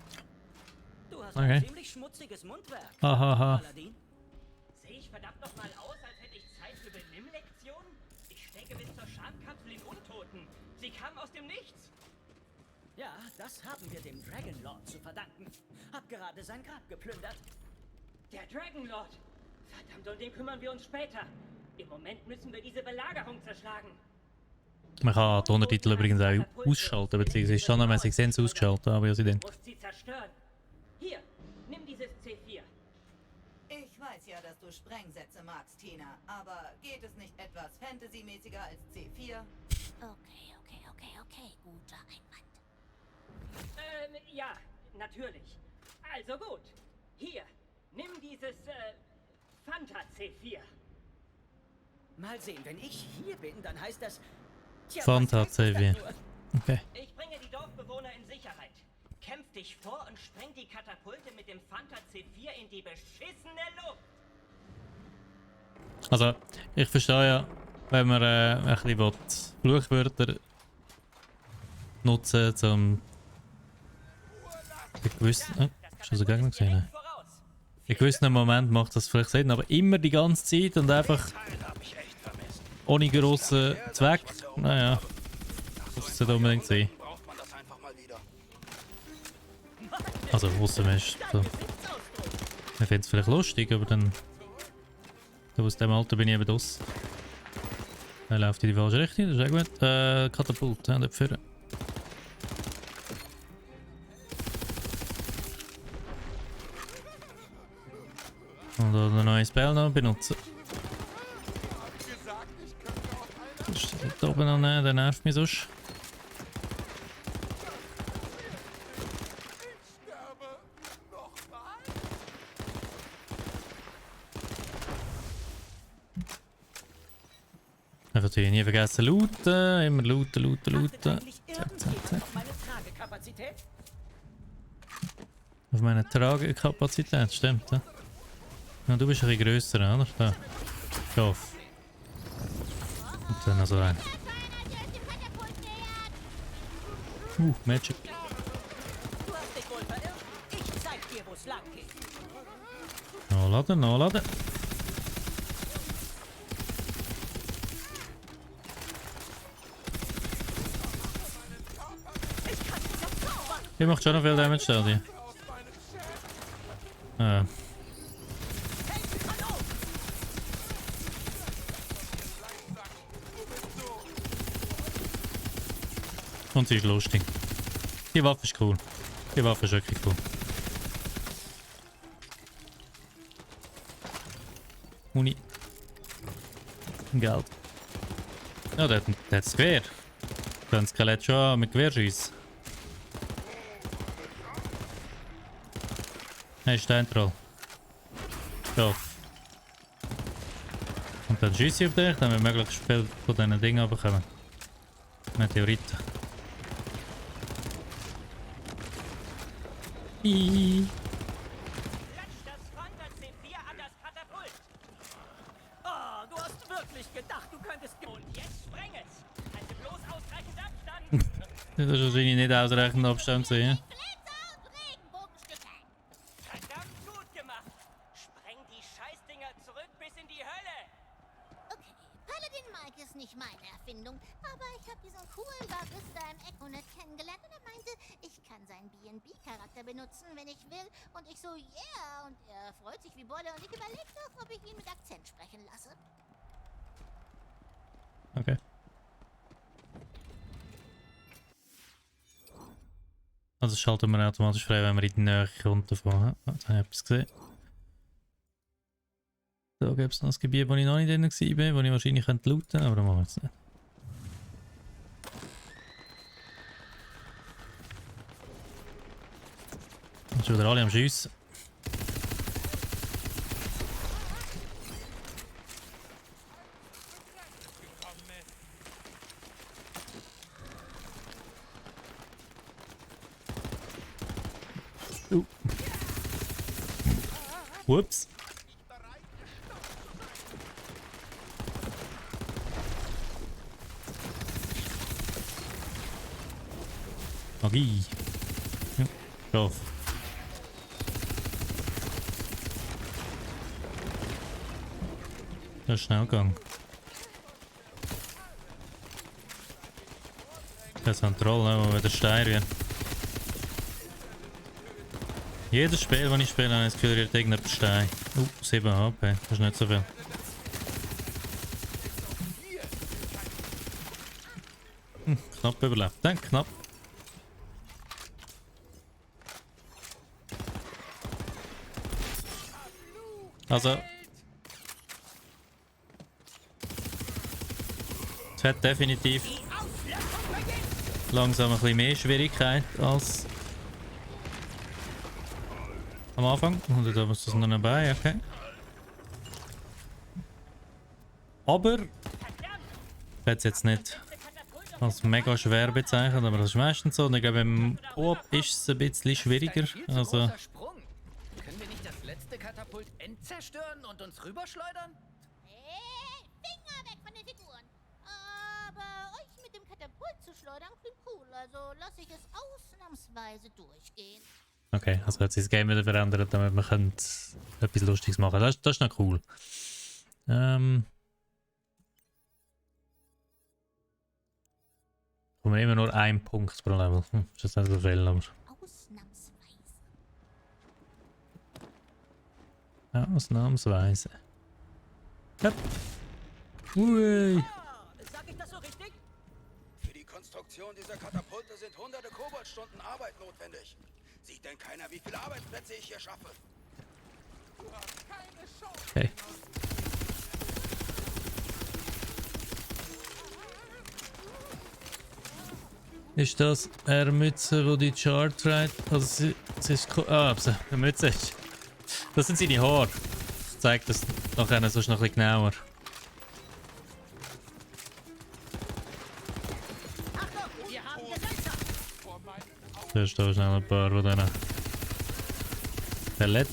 Du hast Okay. ein ziemlich schmutziges Mundwerk. Hahaha. Paladin. Sehe ich verdammt noch mal aus, als hätte ich Zeit für Benimm-Lektionen? Ich stecke bis zur Schamkapsel in Untoten. Sie kam aus dem Nichts. Ja, das haben wir dem Dragon Lord zu verdanken. Hab gerade sein Grab geplündert. Der Dragon Lord. Verdammt, um den kümmern wir uns später. Im Moment müssen wir diese Belagerung zerschlagen. Man kann die Untertitel übrigens auch ausschalten, beziehungsweise standardmäßig sind sie ausgeschaltet, aber ja, sie dann. Du musst sie zerstören. Hier, nimm dieses C4. Ich weiß ja, dass du Sprengsätze magst, Tina, aber geht es nicht etwas fantasymäßiger als C4? Okay, guter Einwand. Ja, natürlich. Also gut. Hier, nimm dieses, Fanta C4. Mal sehen, wenn ich hier bin, dann heißt das... Tja, Fanta was heißt das C4. nur? Okay. Ich bringe die Dorfbewohner in Sicherheit. Kämpf dich vor und spreng die Katapulte mit dem Fanta C4 in die beschissene Luft. Also, ich verstehe ja, wenn man ein bisschen Fluchwörter nutzen zum in gewissen, schon so Gegner gesehen. In gewissen Moment macht das vielleicht Sinn, aber immer die ganze Zeit und einfach ohne grossen Zweck. Naja, das muss nicht unbedingt sein. Also, ausser man ist so. Man findet es vielleicht lustig, aber dann. Aus dem Alter bin ich eben draus. Er läuft in die falsche Richtung, das ist auch gut. Katapult, ja, dort vorne. Und dann ein neues Spell noch benutzen. Das ist dort oben noch nicht, der nervt mich sonst. Einfach nie vergessen looten, immer looten. Zack. Auf meine Tragekapazität, stimmt. Ja? Ja, du bist ein bisschen grösser, oder? Da. Schaff. Und dann noch so ein. Magic. Du hast dich wohl verirrt. Ich zeig dir, wo's lang geht. Nachladen. Ihr macht schon noch viel Damage, da, die. Und sie ist lustig. Die Waffe ist cool. Die Waffe ist wirklich cool. Uni. Geld. Ja, der hat das Gewehr. Kann Skelett schon mit Gewehr schiessen. Hey, Steintroll. Schaff. Und dann schieße ich auf dich, dann wir möglichst viel von diesen Dingen bekommen. Meteoriten. Klatsch das Fanta C4 an das Katapult. Oh, du hast wirklich gedacht, du könntest... Und jetzt spreng es. Halte bloß ausreichend Abstand. Das ist wahrscheinlich nicht ausreichend Abstand zu sehen. Verdammt gut gemacht. Spreng die Scheißdinger zurück bis in die Hölle. Okay, Paladin Mike ist nicht meine Erfindung, aber ich habe diesen coolen Barista im Econet kennengelernt und er meinte, ich kann seinen B&B-Charakter benutzen, wenn ich will. Und ich so, yeah, und er freut sich wie Bolle und ich überlege doch, ob ich ihn mit Akzent sprechen lasse. Okay. Also schalten wir automatisch frei, wenn wir in die Nähe kommt davon. Jetzt habe ich etwas gesehen. Da gibt es noch ein Gebiet, wo ich noch nicht drin war, wo ich wahrscheinlich looten könnte, aber das machen wir jetzt nicht. Jetzt sind wieder alle am Schiessen. Ups. Magie. Ja, drauf. Das ist schnell gegangen. Das ist ein Troll, wo wieder Stein wird. Jedes Spiel, das ich spiele, habe ich das Gefühl, ihr irgendetwas Stein. 7 HP, das ist nicht so viel. Knapp überlebt. Dann knapp. Also. Es hat definitiv langsam ein bisschen mehr Schwierigkeit als am Anfang. Und da ist das noch dabei, okay. Aber ich hätte es jetzt nicht als mega schwer bezeichnet, aber das ist meistens so. Und ich glaube, im Coop ist es ein bisschen schwieriger. Also. Können wir nicht das letzte Katapult entzerstören und uns rüberschleudern? Hey, Finger weg von den Figuren. Aber euch mit dem Katapult zu schleudern klingt cool, also lasse ich es ausnahmsweise durchgehen. Okay, also hat sich das Game wieder verändert, damit man etwas Lustiges machen kann. Das ist noch cool. Kommen immer nur 1 Punkt pro Level. Ist jetzt nicht so viel, aber... Ausnahmsweise. Ja. Ui. Sag ich das so richtig? Für die Konstruktion dieser Katapulte sind hunderte Koboldstunden Arbeit notwendig. Sieht denn keiner, wie viele Arbeitsplätze ich hier schaffe? Okay. Ist das eine Mütze, wo die Chart trägt? Also sie ist... eine Mütze ist... Das sind seine Haare. Ich zeige das nachher sonst noch ein bisschen genauer. Da ist da schnell ein paar von denen. Pellet.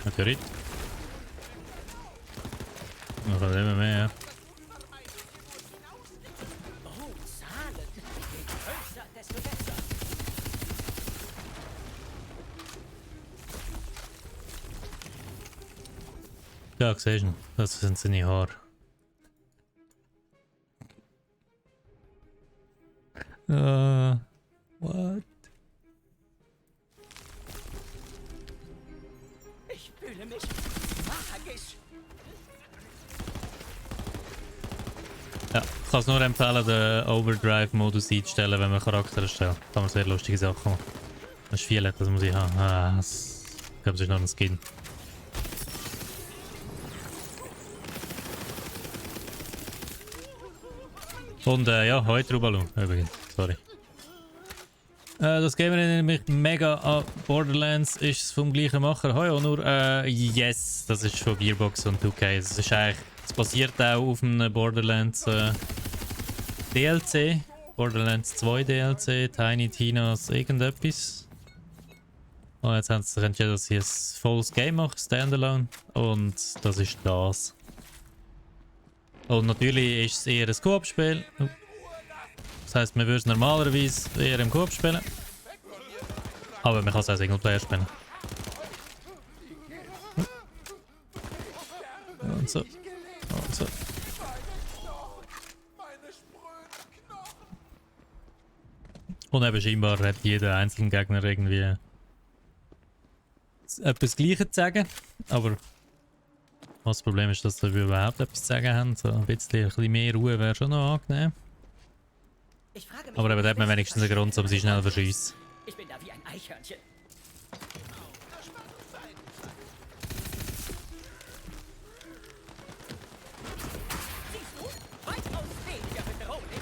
Natürlich. Noch immer mehr, ja. Ja, siehst du, das sind seine Haare. What? Ich fühle mich magisch. Ja, ich kann es nur empfehlen, den Overdrive-Modus einzustellen, wenn man Charakter erstellt. Da kann man sehr lustige Sachen machen. Das ist viel, das muss ich haben. Ich glaube, es ist noch ein Skin. Und ja, heute Trubalu übrigens. Sorry. Das Game erinnert mich mega an Borderlands. Ist es vom gleichen Macher? Hoi, nur yes, das ist von Gearbox und 2K. Es ist eigentlich, es basiert auch auf einem Borderlands DLC. Borderlands 2 DLC, Tiny Tina's irgendetwas. Und jetzt haben sie sich entschieden, dass sie ein volles Game machen, Standalone. Und das ist das. Und natürlich ist es eher ein Koop-Spiel. Das heisst, man würde es normalerweise eher im Koop spielen. Aber man kann es auch Singleplayer spielen. Und so. Und so. Und eben scheinbar hat jeder einzelne Gegner irgendwie etwas Gleiches zu sagen. Aber was das Problem ist, dass wir überhaupt etwas zu sagen haben. So ein bisschen mehr Ruhe wäre schon noch angenehm. Aber eben da hat man wenigstens einen Grund, um sie schnell zu verschiessen. Ich bin da wie ein Eichhörnchen. Siehst du? Weitaus weniger bedrohlich.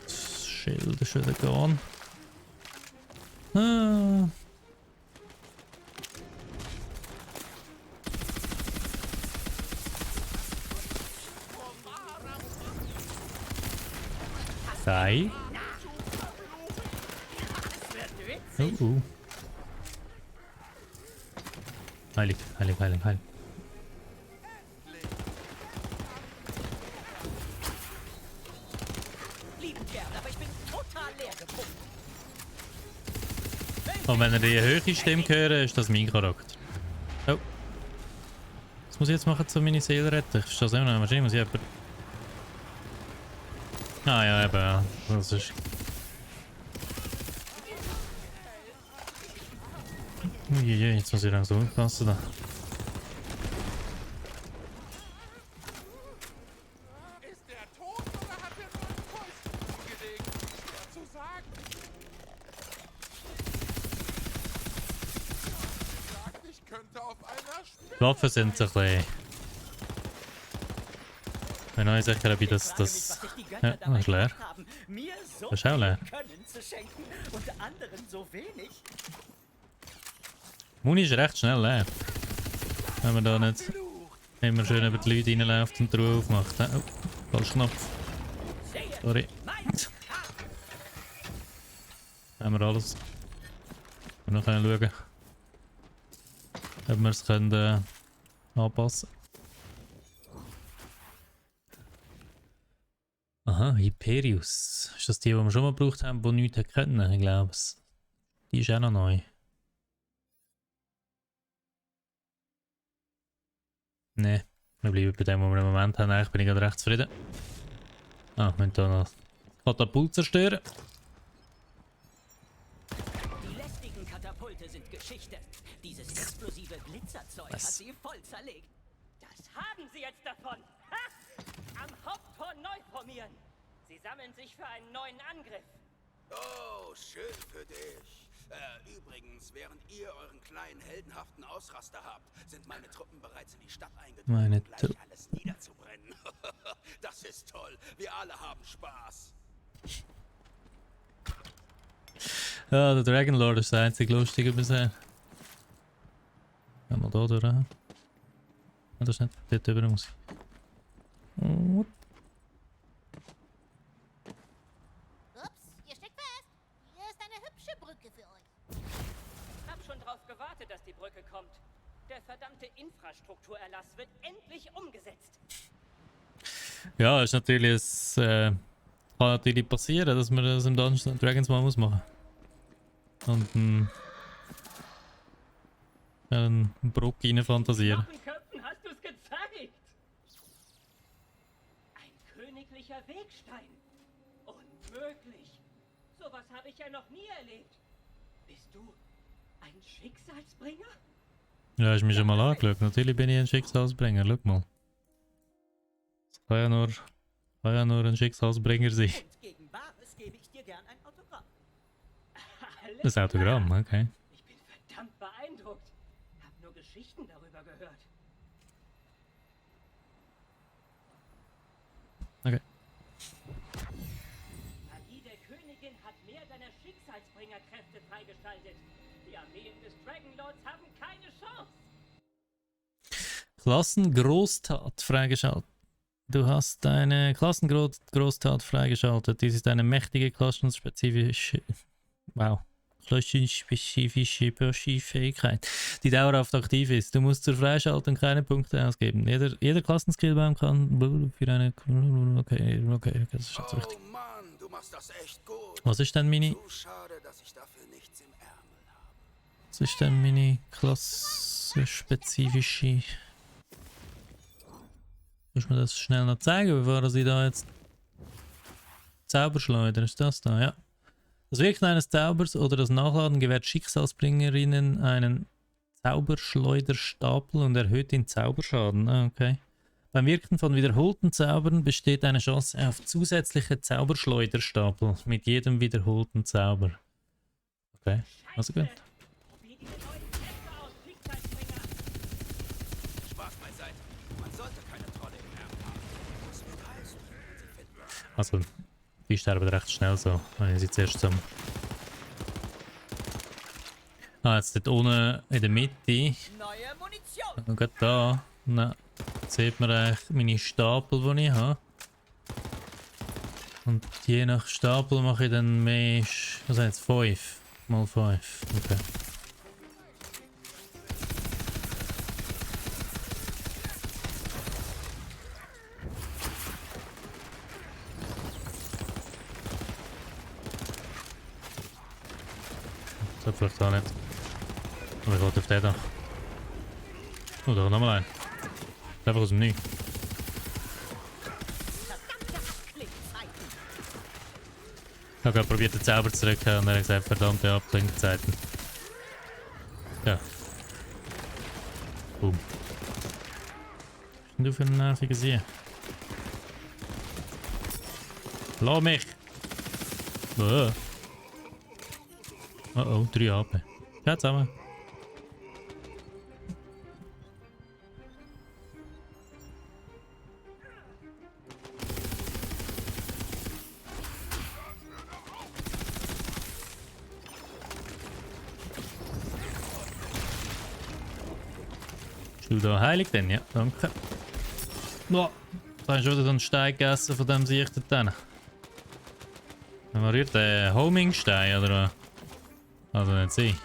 Das Schild ist wieder gone. Ah. Sei. Heilig, heilig, heilig, heilig. Liebend gern, aber ich bin total leer gepumpt. Und wenn ihr die höhere Stimme hören, ist das mein Charakter. Oh. Was muss ich jetzt machen, um meine Seele zu retten? Ich verstehe es immer noch. Wahrscheinlich muss ich jemanden... Ah ja, eben, ja. Das ist... Uiuiui, jetzt muss ich langsam aufpassen da. Ist der tot oder hat er nur ein Fäustchen zugelegt? Schwer zu sagen. Sagt, ich könnte auf einer Die Waffen sind so ein bisschen... Ich bin nicht sicher, ob ich das... Ja, das ist leer. Mir so Das ist auch leer. Können zu schenken und anderen so wenig. Muni ist recht schnell leer. Wenn man da nicht immer schön über die Leute reinläuft und die Truhe aufmacht. Oh, falsch Knopf. Sorry. Haben wir alles. Wir noch schauen, ob wir es können, anpassen. Aha, Hyperius. Ist das die wir schon mal gebraucht haben, die nichts können? Ich glaube es. Die ist auch noch neu. Ne, wir bleiben bei dem, was wir im Moment haben. Eigentlich bin ich gerade recht zufrieden. Ah, wir müssen hier noch das Katapult zerstören. Die lästigen Katapulte sind Geschichte. Dieses explosive Glitzerzeug hat sie voll zerlegt. Das haben Sie jetzt davon. Ha! Am Haupttor neu formieren. Sie sammeln sich für einen neuen Angriff. Oh, schön für dich. Übrigens, während ihr euren kleinen heldenhaften Ausraster habt, sind meine Truppen bereits in die Stadt eingedrungen, um gleich alles niederzubrennen. Das ist toll. Wir alle haben Spaß. Ja, der Dragon Lord ist der einzige Lustige bisher. Gehen wir da durch. Ah, das ist nicht dort über muss ich. Ups, ihr steckt fest. Hier ist eine hübsche Brücke für euch. Hab schon drauf gewartet, dass die Brücke kommt. Der verdammte Infrastrukturerlass wird endlich umgesetzt. Ja, ist natürlich kann natürlich passieren, dass man das im Dungeons & Dragons mal muss machen. Und einen Brock rein fantasieren. Köpfen hast du's gezeigt. Ein königlicher Wegstein. Unmöglich. Sowas habe ich ja noch nie erlebt. Bist du ein Schicksalsbringer? Ja, hast du mich schon mal angeschaut. Natürlich bin ich ein Schicksalsbringer, schau mal. Das kann ja nur ein Schicksalsbringer sein. Und gegen Bares gebe ich dir gern ein Autogramm. Das Autogramm, okay. Ich bin verdammt beeindruckt. Hab nur Geschichten darüber gehört. Okay. Magie der Königin hat mehr deiner Schicksalsbringerkräfte freigeschaltet. Die Armeen des Dragonlords haben keine Chance. Klassengroßtat freigeschaltet. Du hast eine Klassengroßtat freigeschaltet. Dies ist eine mächtige klassenspezifische... Wow. Klassenspezifische Fähigkeit, die dauerhaft aktiv ist. Du musst zur Freischaltung keine Punkte ausgeben. Jeder Klassenskillbaum kann für eine... Okay, das ist jetzt richtig. Oh Mann, du machst das echt gut. Was ist denn meine... Zu schade, dass ich dafür nichts im Ärmel habe. Was ist denn meine klassenspezifische... Muss mir das schnell noch zeigen, bevor ich da jetzt... Zauberschleuder, ist das da? Ja. Das Wirken eines Zaubers oder das Nachladen gewährt Schicksalsbringerinnen einen Zauberschleuderstapel und erhöht den Zauberschaden. Ah, okay. Beim Wirken von wiederholten Zaubern besteht eine Chance auf zusätzliche Zauberschleuderstapel mit jedem wiederholten Zauber. Okay, also gut. Spaß beiseite. Man sollte keine Trolle im Ärmel haben. Das wird heiß, wenn sie finden. Also, die sterben recht schnell so, wenn ich sie zuerst zum... Ah, jetzt dort unten in der Mitte. Neue Munition. Und gerade da. Na, jetzt sieht man eigentlich meine Stapel, die ich habe. Und je nach Stapel mache ich dann mehr. Was heißt 5 mal 5. Okay. Das vielleicht auch nicht. Aber ich wollte auf den da. Oh, da nochmal ein. Einfach aus dem Nichts. Ich habe gerade probiert, den Zauber zu drücken und er hat gesagt, verdammte Abklingzeiten. Ja. Boom. Was ist denn du für ein nerviger Sie? Lass mich! Oh oh, 3 AP. Ja, zusammen. Bist du da heilig denn? Ja, danke. Boah, da hast du wieder so einen Stein gegessen von dem Sicht da. Man rührt den Homing-Stein oder was? Also nicht sie.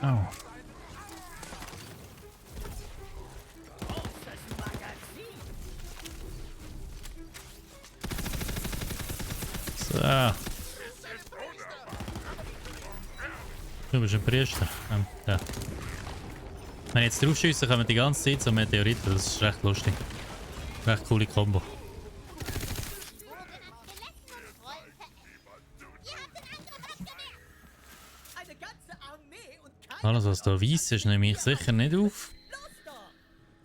Oh. So. Du bist ein Priester. Ja. Wenn ich jetzt drauf schiesse, kommen die ganze Zeit so Meteoriten. Das ist recht lustig. Recht coole Kombo. Alles, was da weiss ist, nehme ich sicher nicht auf.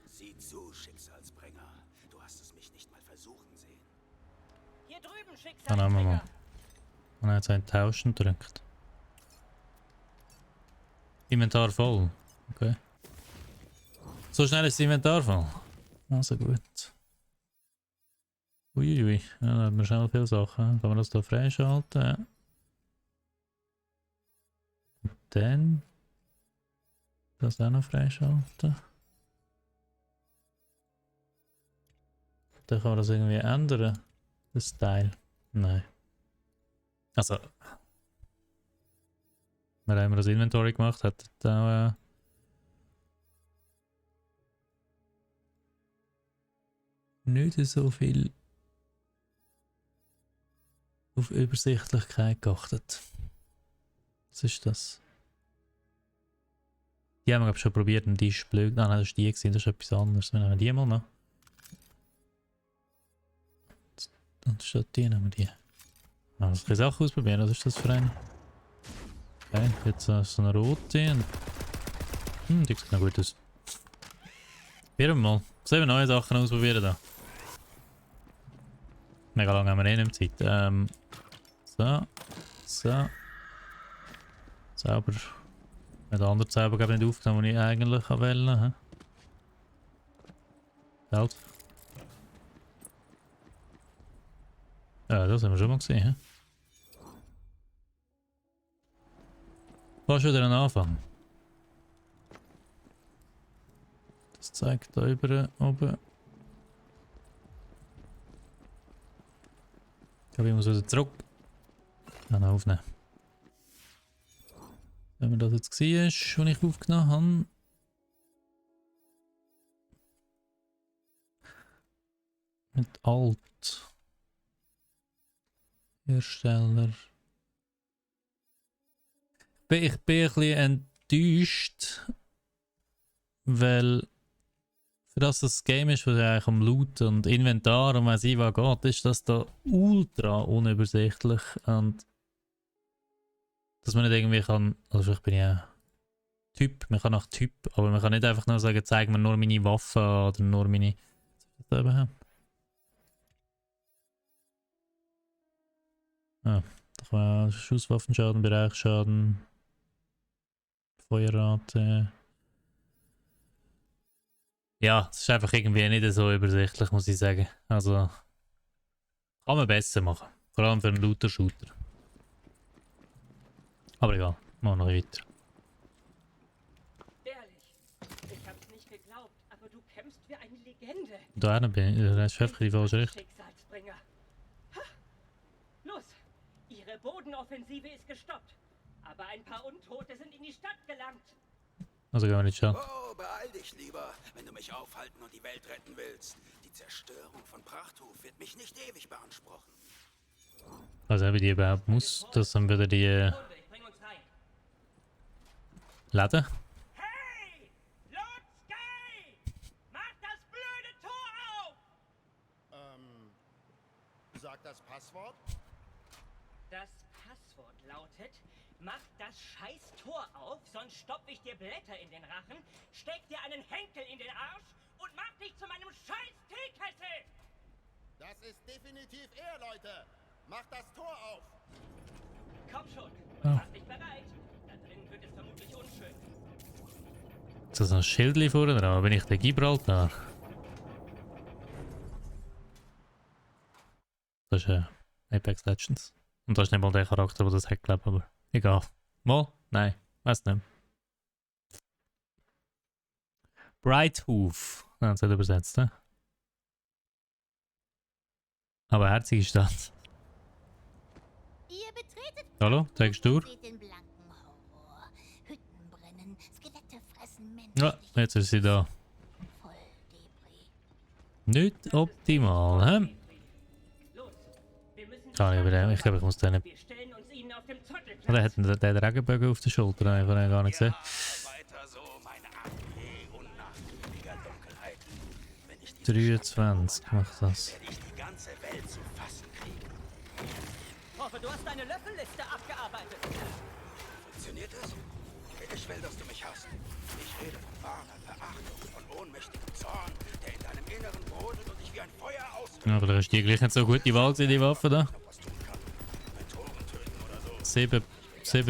Sieh zu, Schicksalsbringer. Du hast es mich nicht mal versuchen sehen. Hier drüben, Dann haben wir mal. Schicksalsbringer. Und er hat sein Tauschen gedrückt. Inventar voll. Okay. So schnell ist das Inventar voll. Also gut. Uiuiui. Ja, da hat man schnell viele Sachen. Kann man das hier freischalten? Und dann. Das auch noch freischalten. Dann kann man das irgendwie ändern. Das Teil. Nein. Also. Wenn man das Inventory gemacht hat, dann auch, nicht so viel auf Übersichtlichkeit geachtet. Was ist das? Die haben wir schon probiert, einen Tisch blöd. Nein, das war die, das ist etwas anderes. Wir nehmen die mal noch. Und statt die nehmen wir die. Also, ich kann auch ausprobieren. Was ist das für eine? Okay, jetzt so eine rote. Die sieht noch gut aus. Probieren wir mal. 7 neue Sachen ausprobieren da. Mega lange haben wir eh nicht mehr Zeit. So. So. Zauber. Den anderen Zauber habe ich nicht aufgenommen, den ich eigentlich wollte. Halt. Ja, das haben wir schon mal gesehen. He? Fast wieder ein Anfang. Das zeigt da über oben. Ich glaube, ich muss wieder zurück. Dann aufnehmen. Wenn man das jetzt gesehen ist, was ich aufgenommen habe. Mit Alt. Hersteller. Ich bin ein bisschen enttäuscht, weil für das Game ist, was eigentlich um Loot und Inventar und weiss ich was geht, ist das da ultra unübersichtlich und dass man nicht irgendwie kann, also vielleicht bin ich ja Typ, man kann nach Typ, aber man kann nicht einfach nur sagen, zeig mir nur meine Waffen oder nur meine... Was da eben haben? Ah, da kann man Schusswaffenschaden, Bereichsschaden, Feuerrate... Ja, es ist einfach irgendwie nicht so übersichtlich, muss ich sagen. Also... Kann man besser machen. Vor allem für einen Looter-Shooter. Aber egal, machen wir noch weiter. Ehrlich, ich hab's nicht geglaubt, aber du kämpfst wie eine Legende. Da bin ich, der ist einfach in die falsche Richtung. Schicksalsbringer. Ha! Los, ihre Bodenoffensive ist gestoppt. Aber ein paar Untote sind in die Stadt gelangt. Also gehen wir nicht schauen. Oh, beeil dich lieber, wenn du mich aufhalten und die Welt retten willst. Die Zerstörung von Prachthof wird mich nicht ewig beanspruchen. Also wie die überhaupt muss, das sind wieder die Bring uns rein. Läden. Hey! Lutski! Mach das blöde Tor auf! Sag das Passwort? Das Passwort lautet: Mach das scheiß Tor auf, sonst stopf ich dir Blätter in den Rachen, steck dir einen Henkel in den Arsch und mach dich zu meinem scheiß Teekessel! Das ist definitiv er, Leute! Mach das Tor auf! Komm schon, mach dich bereit. Da drin wird es vermutlich unschön. Ist das ein Schildli vorne dran? Bin ich der Gibraltar? Das ist Apex Legends. Und das ist nicht mal der Charakter, der das hat, glaube ich, aber egal. Mal? Nein, weiß nicht. Brighthoof. Ja, das hat übersetzt, ne? Aber herzige Stadt. Ihr betretet Hallo, zeigst du? seht den blanken Horror. Hütten brennen, Skelette fressen Menschen. Ja, jetzt ist sie da. Voll Debris. Nicht optimal, hä? Los, wir müssen Kann ich über den, ich glaube, ich muss den nicht. Wir stellen uns ihnen auf dem Zottelplatz. Der hat den Regenbogen auf der Schulter, den habe ich gar nicht gesehen. Weiter so, meine Armee unnachgiebiger Dunkelheit. Wenn ich diese 23 macht das. werde ich die ganze Welt zu fassen kriegen. Hoffe, du hast deine Löffelliste abgearbeitet. Funktioniert es? Ich will, dass du mich hast. Ich rede von wahrer Verachtung, von ohnmächtigem Zorn, der in deinem Inneren brodelt und dich wie ein Feuer auslöst. Ja, aber da ist die gleich nicht so gut, die Wahl, die Waffe da. Noch was tun kann. Mentoren töten oder so. 7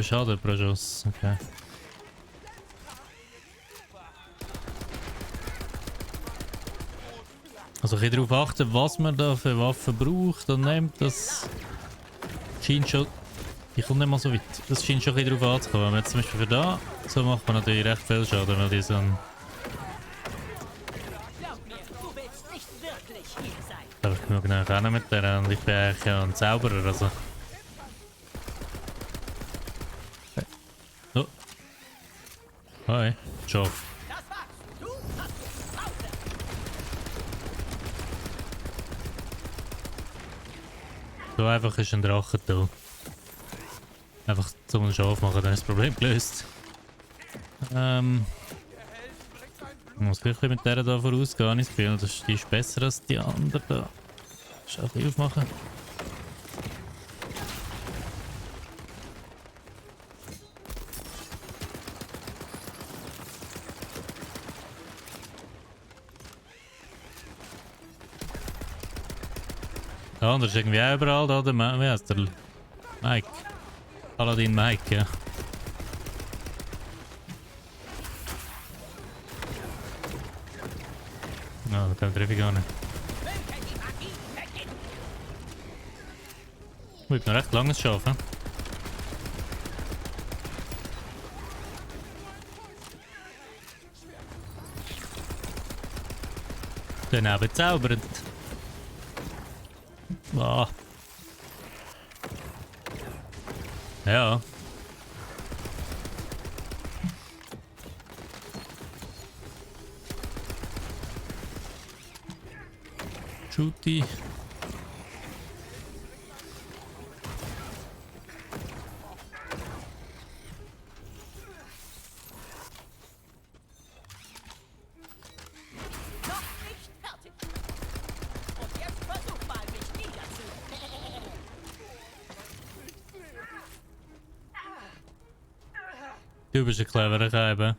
Schaden pro Schuss, okay. Also ein bisschen darauf achten, was man da für Waffen braucht und nimmt, das scheint schon... Ich komme nicht mal so weit. Das scheint schon ein bisschen darauf anzukommen. Wenn man jetzt zum Beispiel für da, so macht man natürlich recht viel Schaden, weil die so ein... Glaub mir, du willst nicht wirklich hier sein. Aber ich genug nachher auch mit der und ich bin eigentlich ja ein Zauberer, also... Hey. Oh. Hi. Job. Das war's. Du hast es. Pause. So einfach ist ein Drache da. Einfach zum Schaf machen, dann ist das Problem gelöst. Ich muss gleich mit der da vorausgehen, habe ich das Gefühl. Die ist besser als die andere da. Schau ein bisschen aufmachen. Der andere ist irgendwie auch überall da, der wie heißt der? Mike. Paladin Mike, ja. Ja, da treffe ich gar nicht. Wird noch recht langes schaffen. Daneben bezaubernd. Ah. Ja. Shooty. Noch nicht fertig. Und jetzt versuch mal, mich niederzulegen. Du bist ein cleverer Käfer.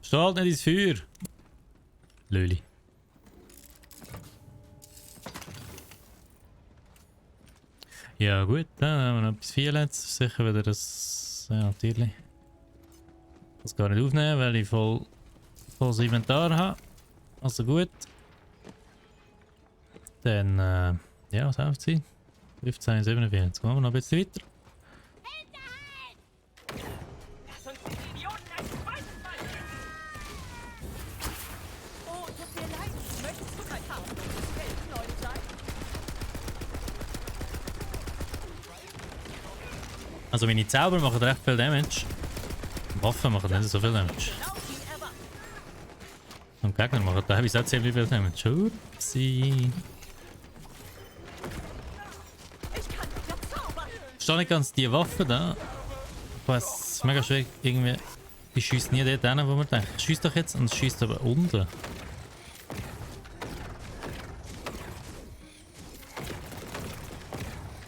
Steh halt nicht ins Feuer. Löli. Ja gut, dann haben wir noch etwas viel jetzt. Sicher wieder das... Ja, natürlich. Das gar nicht aufnehmen, weil ich volles Inventar habe. Also gut. Dann, ja, was haben wir? 15:47. Jetzt gehen wir noch ein bisschen weiter. Lass uns die Idioten ein zweites Mal töten. Oh, tut mir leid. Möchtest du mein harmloses Weltneuen sein? Also meine Zauber machen recht viel Damage. Waffen machen nicht so viel Damage. Genau wie erwartet. Und Gegner machen teilweise auch ziemlich viel Damage. Upsi. Ich kann wieder zaubern. Ich verstehe nicht ganz die Waffe da. Ich weiß, mega schwer irgendwie. Ich schieße nie dort hin, wo man denkt. Ich schieße doch jetzt und es schießt aber unten.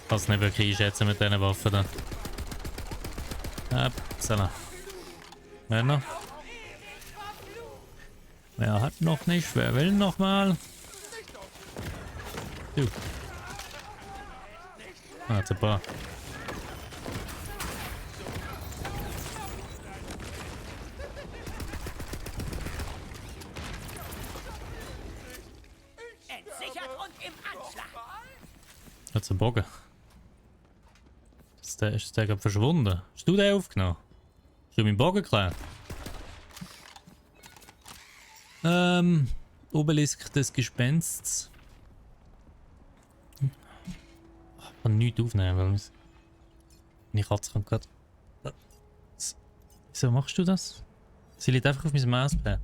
Ich kann es nicht wirklich einschätzen mit diesen Waffen da. Upsala. Wer noch? Wer hat noch nicht? Wer will noch mal? Du. Ah, jetzt ein paar. Entsichert und im Anschlag. Jetzt ein Bogen. Ist der gerade verschwunden? Hast du den aufgenommen? Hast du meinen Bogen geklärt? Obelisk des Gespensts. Ich kann nichts aufnehmen, weil meine Katze kommt gerade. Wieso machst du das? Sie liegt einfach auf meinem Mauspad.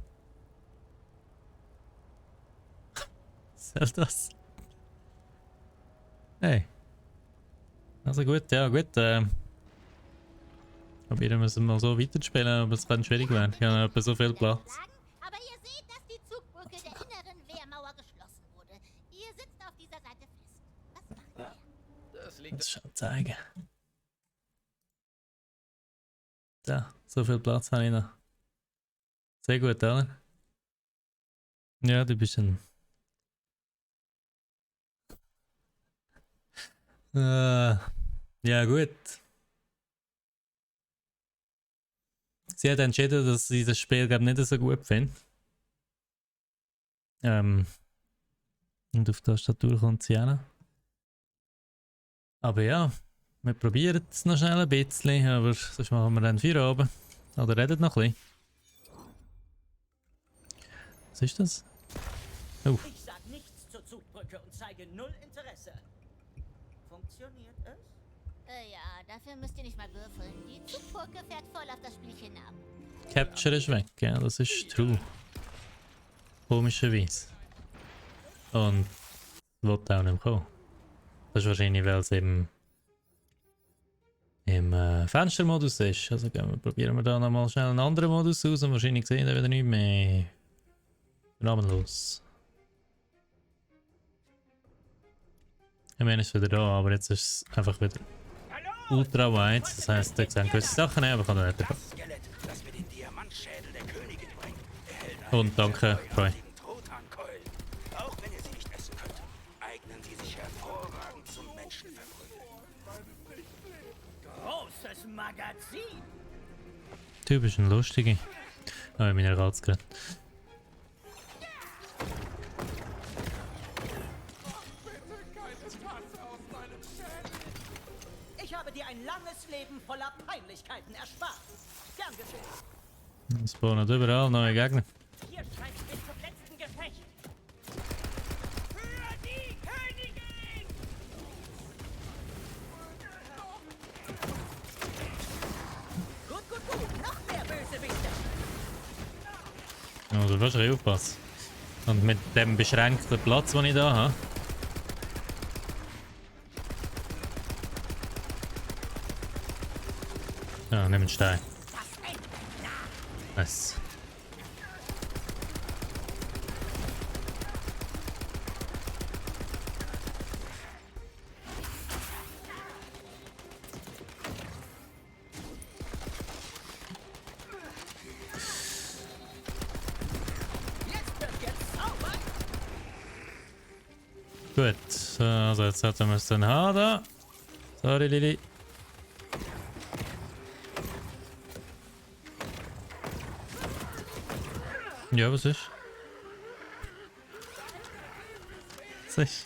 Was soll das? Hey. Also gut, ja gut. Probieren wir es mal so weiterzuspielen, aber es kann schwierig werden. Ich habe noch etwa so viel Platz. Aber ihr seht, dass die Zugbrücke der inneren Wehrmauer geschlossen wurde. Ihr sitzt auf dieser Seite fest. Was macht ihr? Das liegt Das schon zeigen. Da, so viel Platz habe ich noch. Sehr gut, oder? Ja, du bist ein... ja gut. Sie hat entschieden, dass sie das Spiel glaub, nicht so gut findet. Und auf der Tastatur kommt sie hin. Aber ja, wir probieren es noch schnell ein bisschen, aber sonst machen wir dann Feierabend. Oder redet noch ein bisschen. Was ist das? Oh. Ich sag nichts zur Zugbrücke und zeige null Interesse. Funktioniert es? Ja, dafür müsst ihr nicht mal würfeln. Die Zugbrücke fährt voll auf das Spielchen ab. Capture ist weg, ja, das ist true. Komischerweise. Und wird auch nicht kommen. Das ist wahrscheinlich, weil es eben im Fenstermodus ist. Also probieren wir da nochmal schnell einen anderen Modus aus und wahrscheinlich sehen wir wieder nicht mehr. Namenlos. Ich meine, es ist wieder da, aber jetzt ist es einfach wieder ultra wide. Das heisst, da sehen gewisse Sachen, aber ich kann da nicht drauf. Skelett, das mir den Diamantschädel der Königin bringt, erhält Und danke, Troy. Trotankeulen. Auch wenn ihr sie nicht essen könnt, eignen sie sich hervorragend zum Menschenverprügeln. Großes Magazin. Du bist ein Lustiger. Oh, ich bin ja gerade gerade. Ich habe dir ein langes Leben voller Peinlichkeiten erspart. Gern geschehen. Es spawnen überall neue Gegner. Hier scheint bis zum letzten Gefecht. Für die Königin! Gut, gut, gut. Noch mehr Bösewichte. Also fast ein aufpassen. Und mit dem beschränkten Platz, den ich da habe. Ja, nimm einen Stein. Nice. Gut, also jetzt sollten wir es dann haben da. Sorry, Lili. Ja, was ist? Witzig.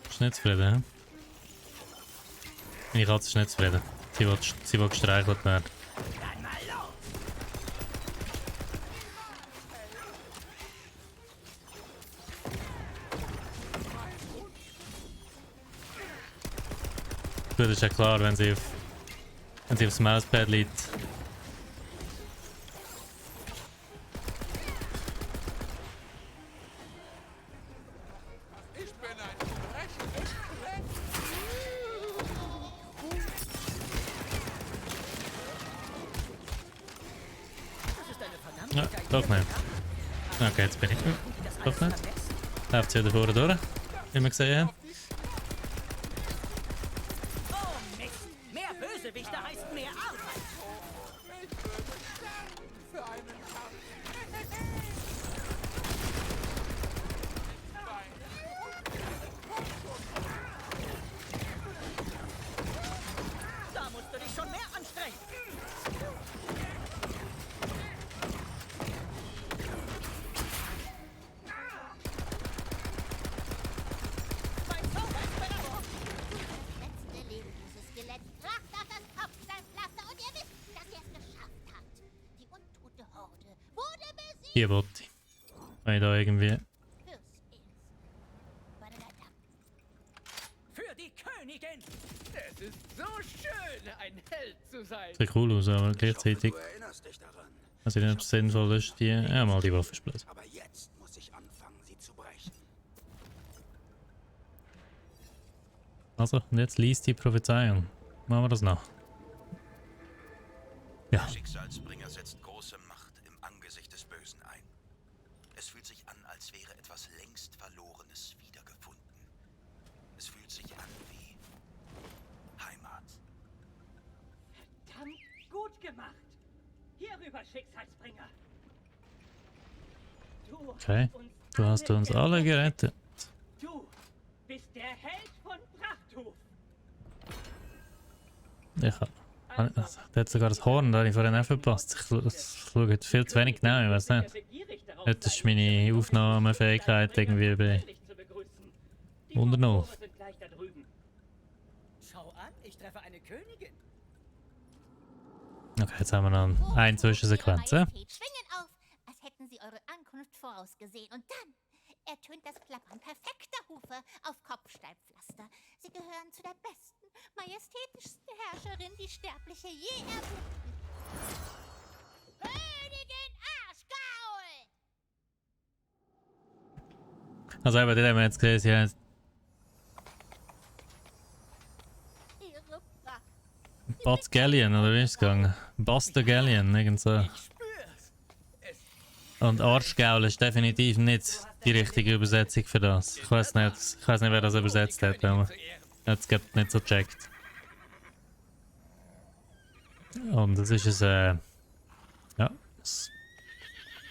Ist nicht zufrieden, hä? Meine Katze ist nicht zufrieden. Sie will gestreichelt werden. Gut, ist ja klar, wenn sie aufs Mauspad liegt. Ich bin ein sprechendes Skelett. Ja, doch nicht. Okay, jetzt bin ich. Doch nicht. Läuft sie wieder vorne durch, wie wir gesehen haben. Oh Mist! Mehr Bösewichte heißt mehr Arbeit! Ich würde sterben für einen Kampf. Da musst du dich schon mehr anstrengen! Mein Zauber ist bereit! Letzte lebenlose Skelett kracht auf das Kopfsteinpflaster und ihr wisst, dass ihr es geschafft habt. Die untote Horde wurde besiegt. Hier wollte ich. Wenn ich da irgendwie. Fürs Erst. Für die Königin! Es ist so schön, ein Held zu sein. Sieht cool aus, aber gleichzeitig. Du erinnerst dich daran. Also nicht, ob es sinnvoll ist, die. Ja, mal die Waffe spielen. Aber jetzt muss ich anfangen, sie zu brechen. Also, und jetzt liest die Prophezeiung. Machen wir das nach. Ja. Der Schicksalsbringer setzt große Macht im Angesicht des Bösen ein. Es fühlt sich an, als wäre etwas längst Verlorenes wiedergefunden. Es fühlt sich an wie Heimat. Verdammt gut gemacht. Hierüber, Schicksalsbringer. Du Okay. hast uns Du hast uns alle gerettet. Du bist der Held von Prachthof. Der hat sogar das Horn, da habe ich vorhin auch verpasst. Ich schaue jetzt viel zu wenig genau, ich weiß nicht. Heute ist meine Aufnahmefähigkeit irgendwie bei unter Null. Schau an, ich treffe eine Königin. Okay, jetzt haben wir noch eine Zwischensequenz. Ja? Schwingen auf, als hätten sie eure Ankunft vorausgesehen. Und dann ertönt das Klappern perfekter Hufe auf Kopfsteinpflaster. Sie gehören zu der besten, majestätischsten Herrscherin, die Sterbliche je erblickten. Königin Arschgaul! Also eben, die haben wir jetzt gesehen, sie haben Ihre Pracht. Bud Gallion, oder wie ist es gegangen? Buster Gallion, irgend so. Und Arschgaul ist definitiv nicht die richtige Übersetzung für das. Ich weiß nicht, wer das übersetzt hat, aber jetzt gibt nicht so checkt. Und das ist ein ja, das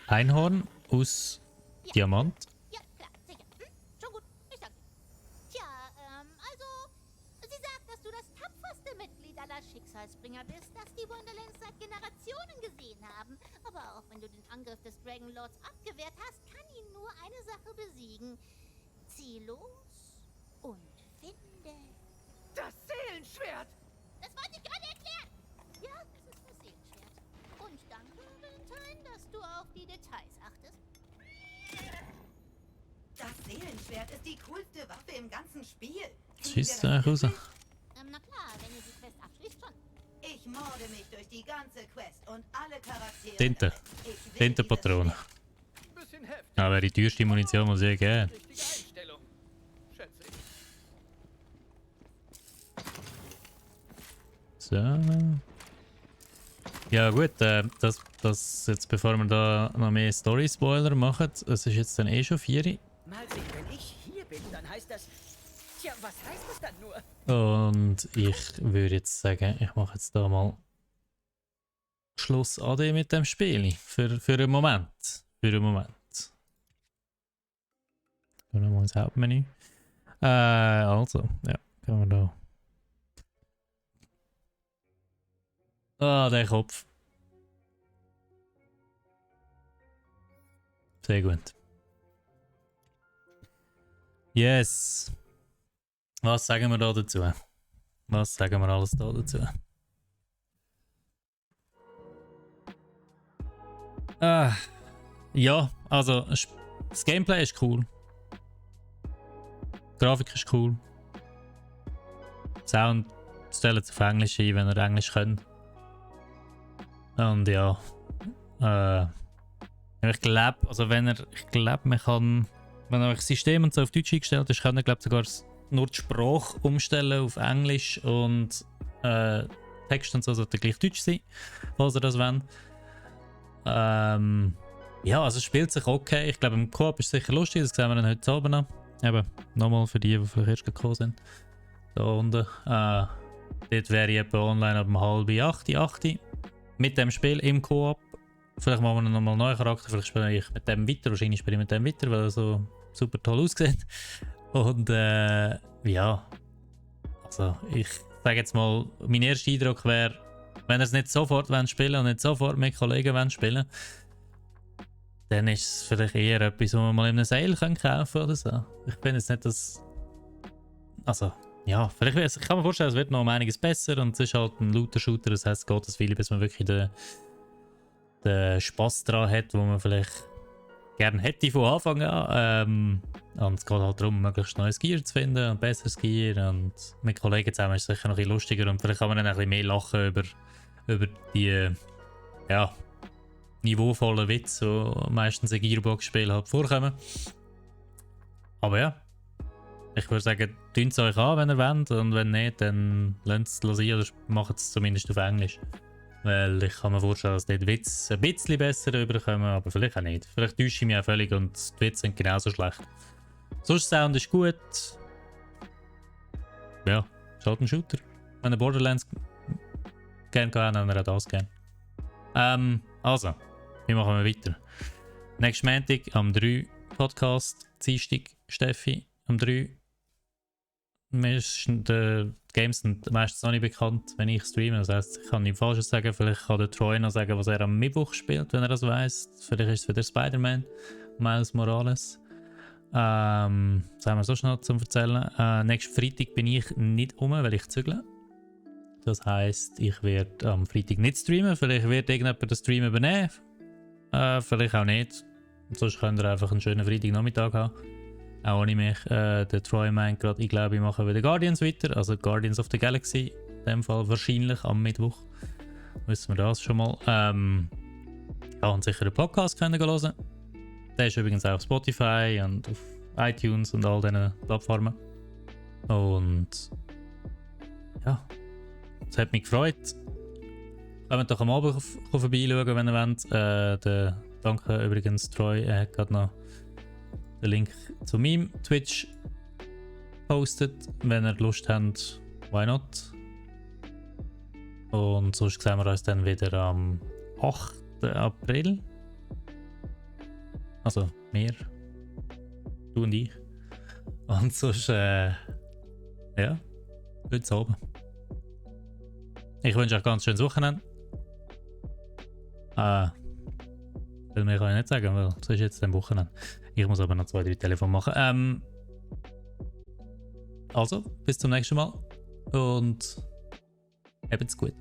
Einhorn aus Diamant. Ja, klar, sicher. Schon gut, ich danke. Tja, also, sie sagt, dass du das tapferste Mitglied aller Schicksalsbringer bist, das die Wonderlands seit Generationen gesehen haben. Aber auch wenn du den Angriff des Dragon Lords abgewehrt hast, kann ihn nur eine Sache besiegen. Zieh los und finde... Das Seelenschwert! Das wollte ich gerade erklären! Ja, es ist das Seelenschwert. Und danke, Valentine, dass du auf die Details achtest. Das Seelenschwert ist die coolste Waffe im ganzen Spiel. Schießt raus. Na klar, wenn ihr die Quest abschließt, schon. Ich morde mich durch die ganze Quest und alle Charaktere. Tinte. Tintenpatronen. Bisschen heftig. Ja, wäre die teuerste Munition, muss ich geben. Richtige Einstellung. Schätze ich. So. Ja gut, das jetzt bevor wir da noch mehr Story-Spoiler machen, es ist jetzt dann eh schon 4. Mal sehen, wenn ich hier bin, dann heißt das... Tja, was heißt das dann nur? Und ich würde jetzt sagen, ich mache jetzt da mal Schluss AD mit dem Spiel. Für einen Moment. Für einen Moment. Gehen wir mal ins Hauptmenü. Also, ja, können wir da. Ah, der Kopf. Sehr gut. Yes. Was sagen wir da dazu? Was sagen wir alles da dazu? Ja, also das Gameplay ist cool. Die Grafik ist cool. Sound stellt es auf Englisch ein, wenn ihr Englisch könnt. Und ja, ich glaube, also man kann, wenn euch das System und so auf Deutsch eingestellt ist, könnt ihr glaube sogar nur die Sprache umstellen auf Englisch und Text und so sollte gleich Deutsch sein, falls ihr das wollt. Ja, also es spielt sich okay. Ich glaube, im Koop ist es sicher lustig, das sehen wir dann heute Abend noch. Eben, nochmal für die vielleicht erst gekommen sind. Da unten. Dort wäre ich etwa online ab 7:30, 8:00. Mit dem Spiel im Koop. Vielleicht machen wir nochmal einen neuen Charakter, vielleicht spiele ich mit dem weiter. Wahrscheinlich spiele ich mit dem weiter, weil er so super toll aussieht. Und ja. Also ich sage jetzt mal, mein erster Eindruck wäre, wenn ihr es nicht sofort spielen und nicht sofort mit Kollegen spielen, dann ist es vielleicht eher etwas, was man mal in einem Sale kaufen kann oder so. Ich bin jetzt nicht das... Also, ja, vielleicht ich kann mir vorstellen, es wird noch um einiges besser und es ist halt ein Looter-Shooter, das heisst, es geht das viele, bis man wirklich den Spass daran hat, wo man vielleicht gerne hätte von Anfang an. Und es geht halt darum, möglichst neues Gear zu finden und besseres Gear und mit Kollegen zusammen ist es sicher noch ein bisschen lustiger und vielleicht kann man dann ein bisschen mehr lachen über die, ja, niveauvollen Witze, die meistens in Gearbox-Spielen halt vorkommen. Aber ja, ich würde sagen, tönt es euch an, wenn ihr wollt, und wenn nicht, dann lasst es sein oder macht es zumindest auf Englisch. Weil ich kann mir vorstellen, dass dort Witze ein bisschen besser rüberkommen, aber vielleicht auch nicht. Vielleicht täusche ich mich auch völlig und die Witze sind genauso schlecht. Sonst Sound ist gut. Ja, ist halt ein Shooter. Wenn ihr Borderlands gerne habt, dann habt ihr auch das gerne. Also, wie machen wir weiter? Nächsten Montag am 3 Podcast, Dienstag Steffi am 3. Die Games sind meistens noch nicht bekannt, wenn ich streame. Das heisst, ich kann nichts Falsches sagen. Vielleicht kann der Troy noch sagen, was er am Mittwoch spielt, wenn er das weiss. Vielleicht ist es wieder Spider-Man, Miles Morales. Was haben wir so schnell zum Erzählen? Nächsten Freitag bin ich nicht weil ich zügle. Das heisst, ich werde am Freitag nicht streamen. Vielleicht wird irgendjemand den Stream übernehmen. Vielleicht auch nicht. Sonst könnt ihr einfach einen schönen Freitagnachmittag haben. Auch ohne mich. Der Troy meint gerade, ich glaube, ich mache wieder Guardians weiter. Also Guardians of the Galaxy. In dem Fall wahrscheinlich am Mittwoch. Wissen wir das schon mal. Ja, und sicher den Podcast können hören. Der ist übrigens auch auf Spotify und auf iTunes und all diesen Plattformen. Und ja, es hat mich gefreut. Kommt doch am Abend vorbeischauen, wenn ihr wollt. Danke übrigens, Troy. Er hat gerade noch den Link zu meinem Twitch postet. Wenn ihr Lust habt, why not? Und sonst sehen wir uns dann wieder am 8. April. Also, wir. Du und ich. Und sonst, ja, heute oben. Ich wünsche euch ganz schönes Wochenende. Will mir nicht sagen, weil es ist jetzt am Wochenende. Ich muss aber noch 2-3 Telefone machen. Also, bis zum nächsten Mal und habt's gut.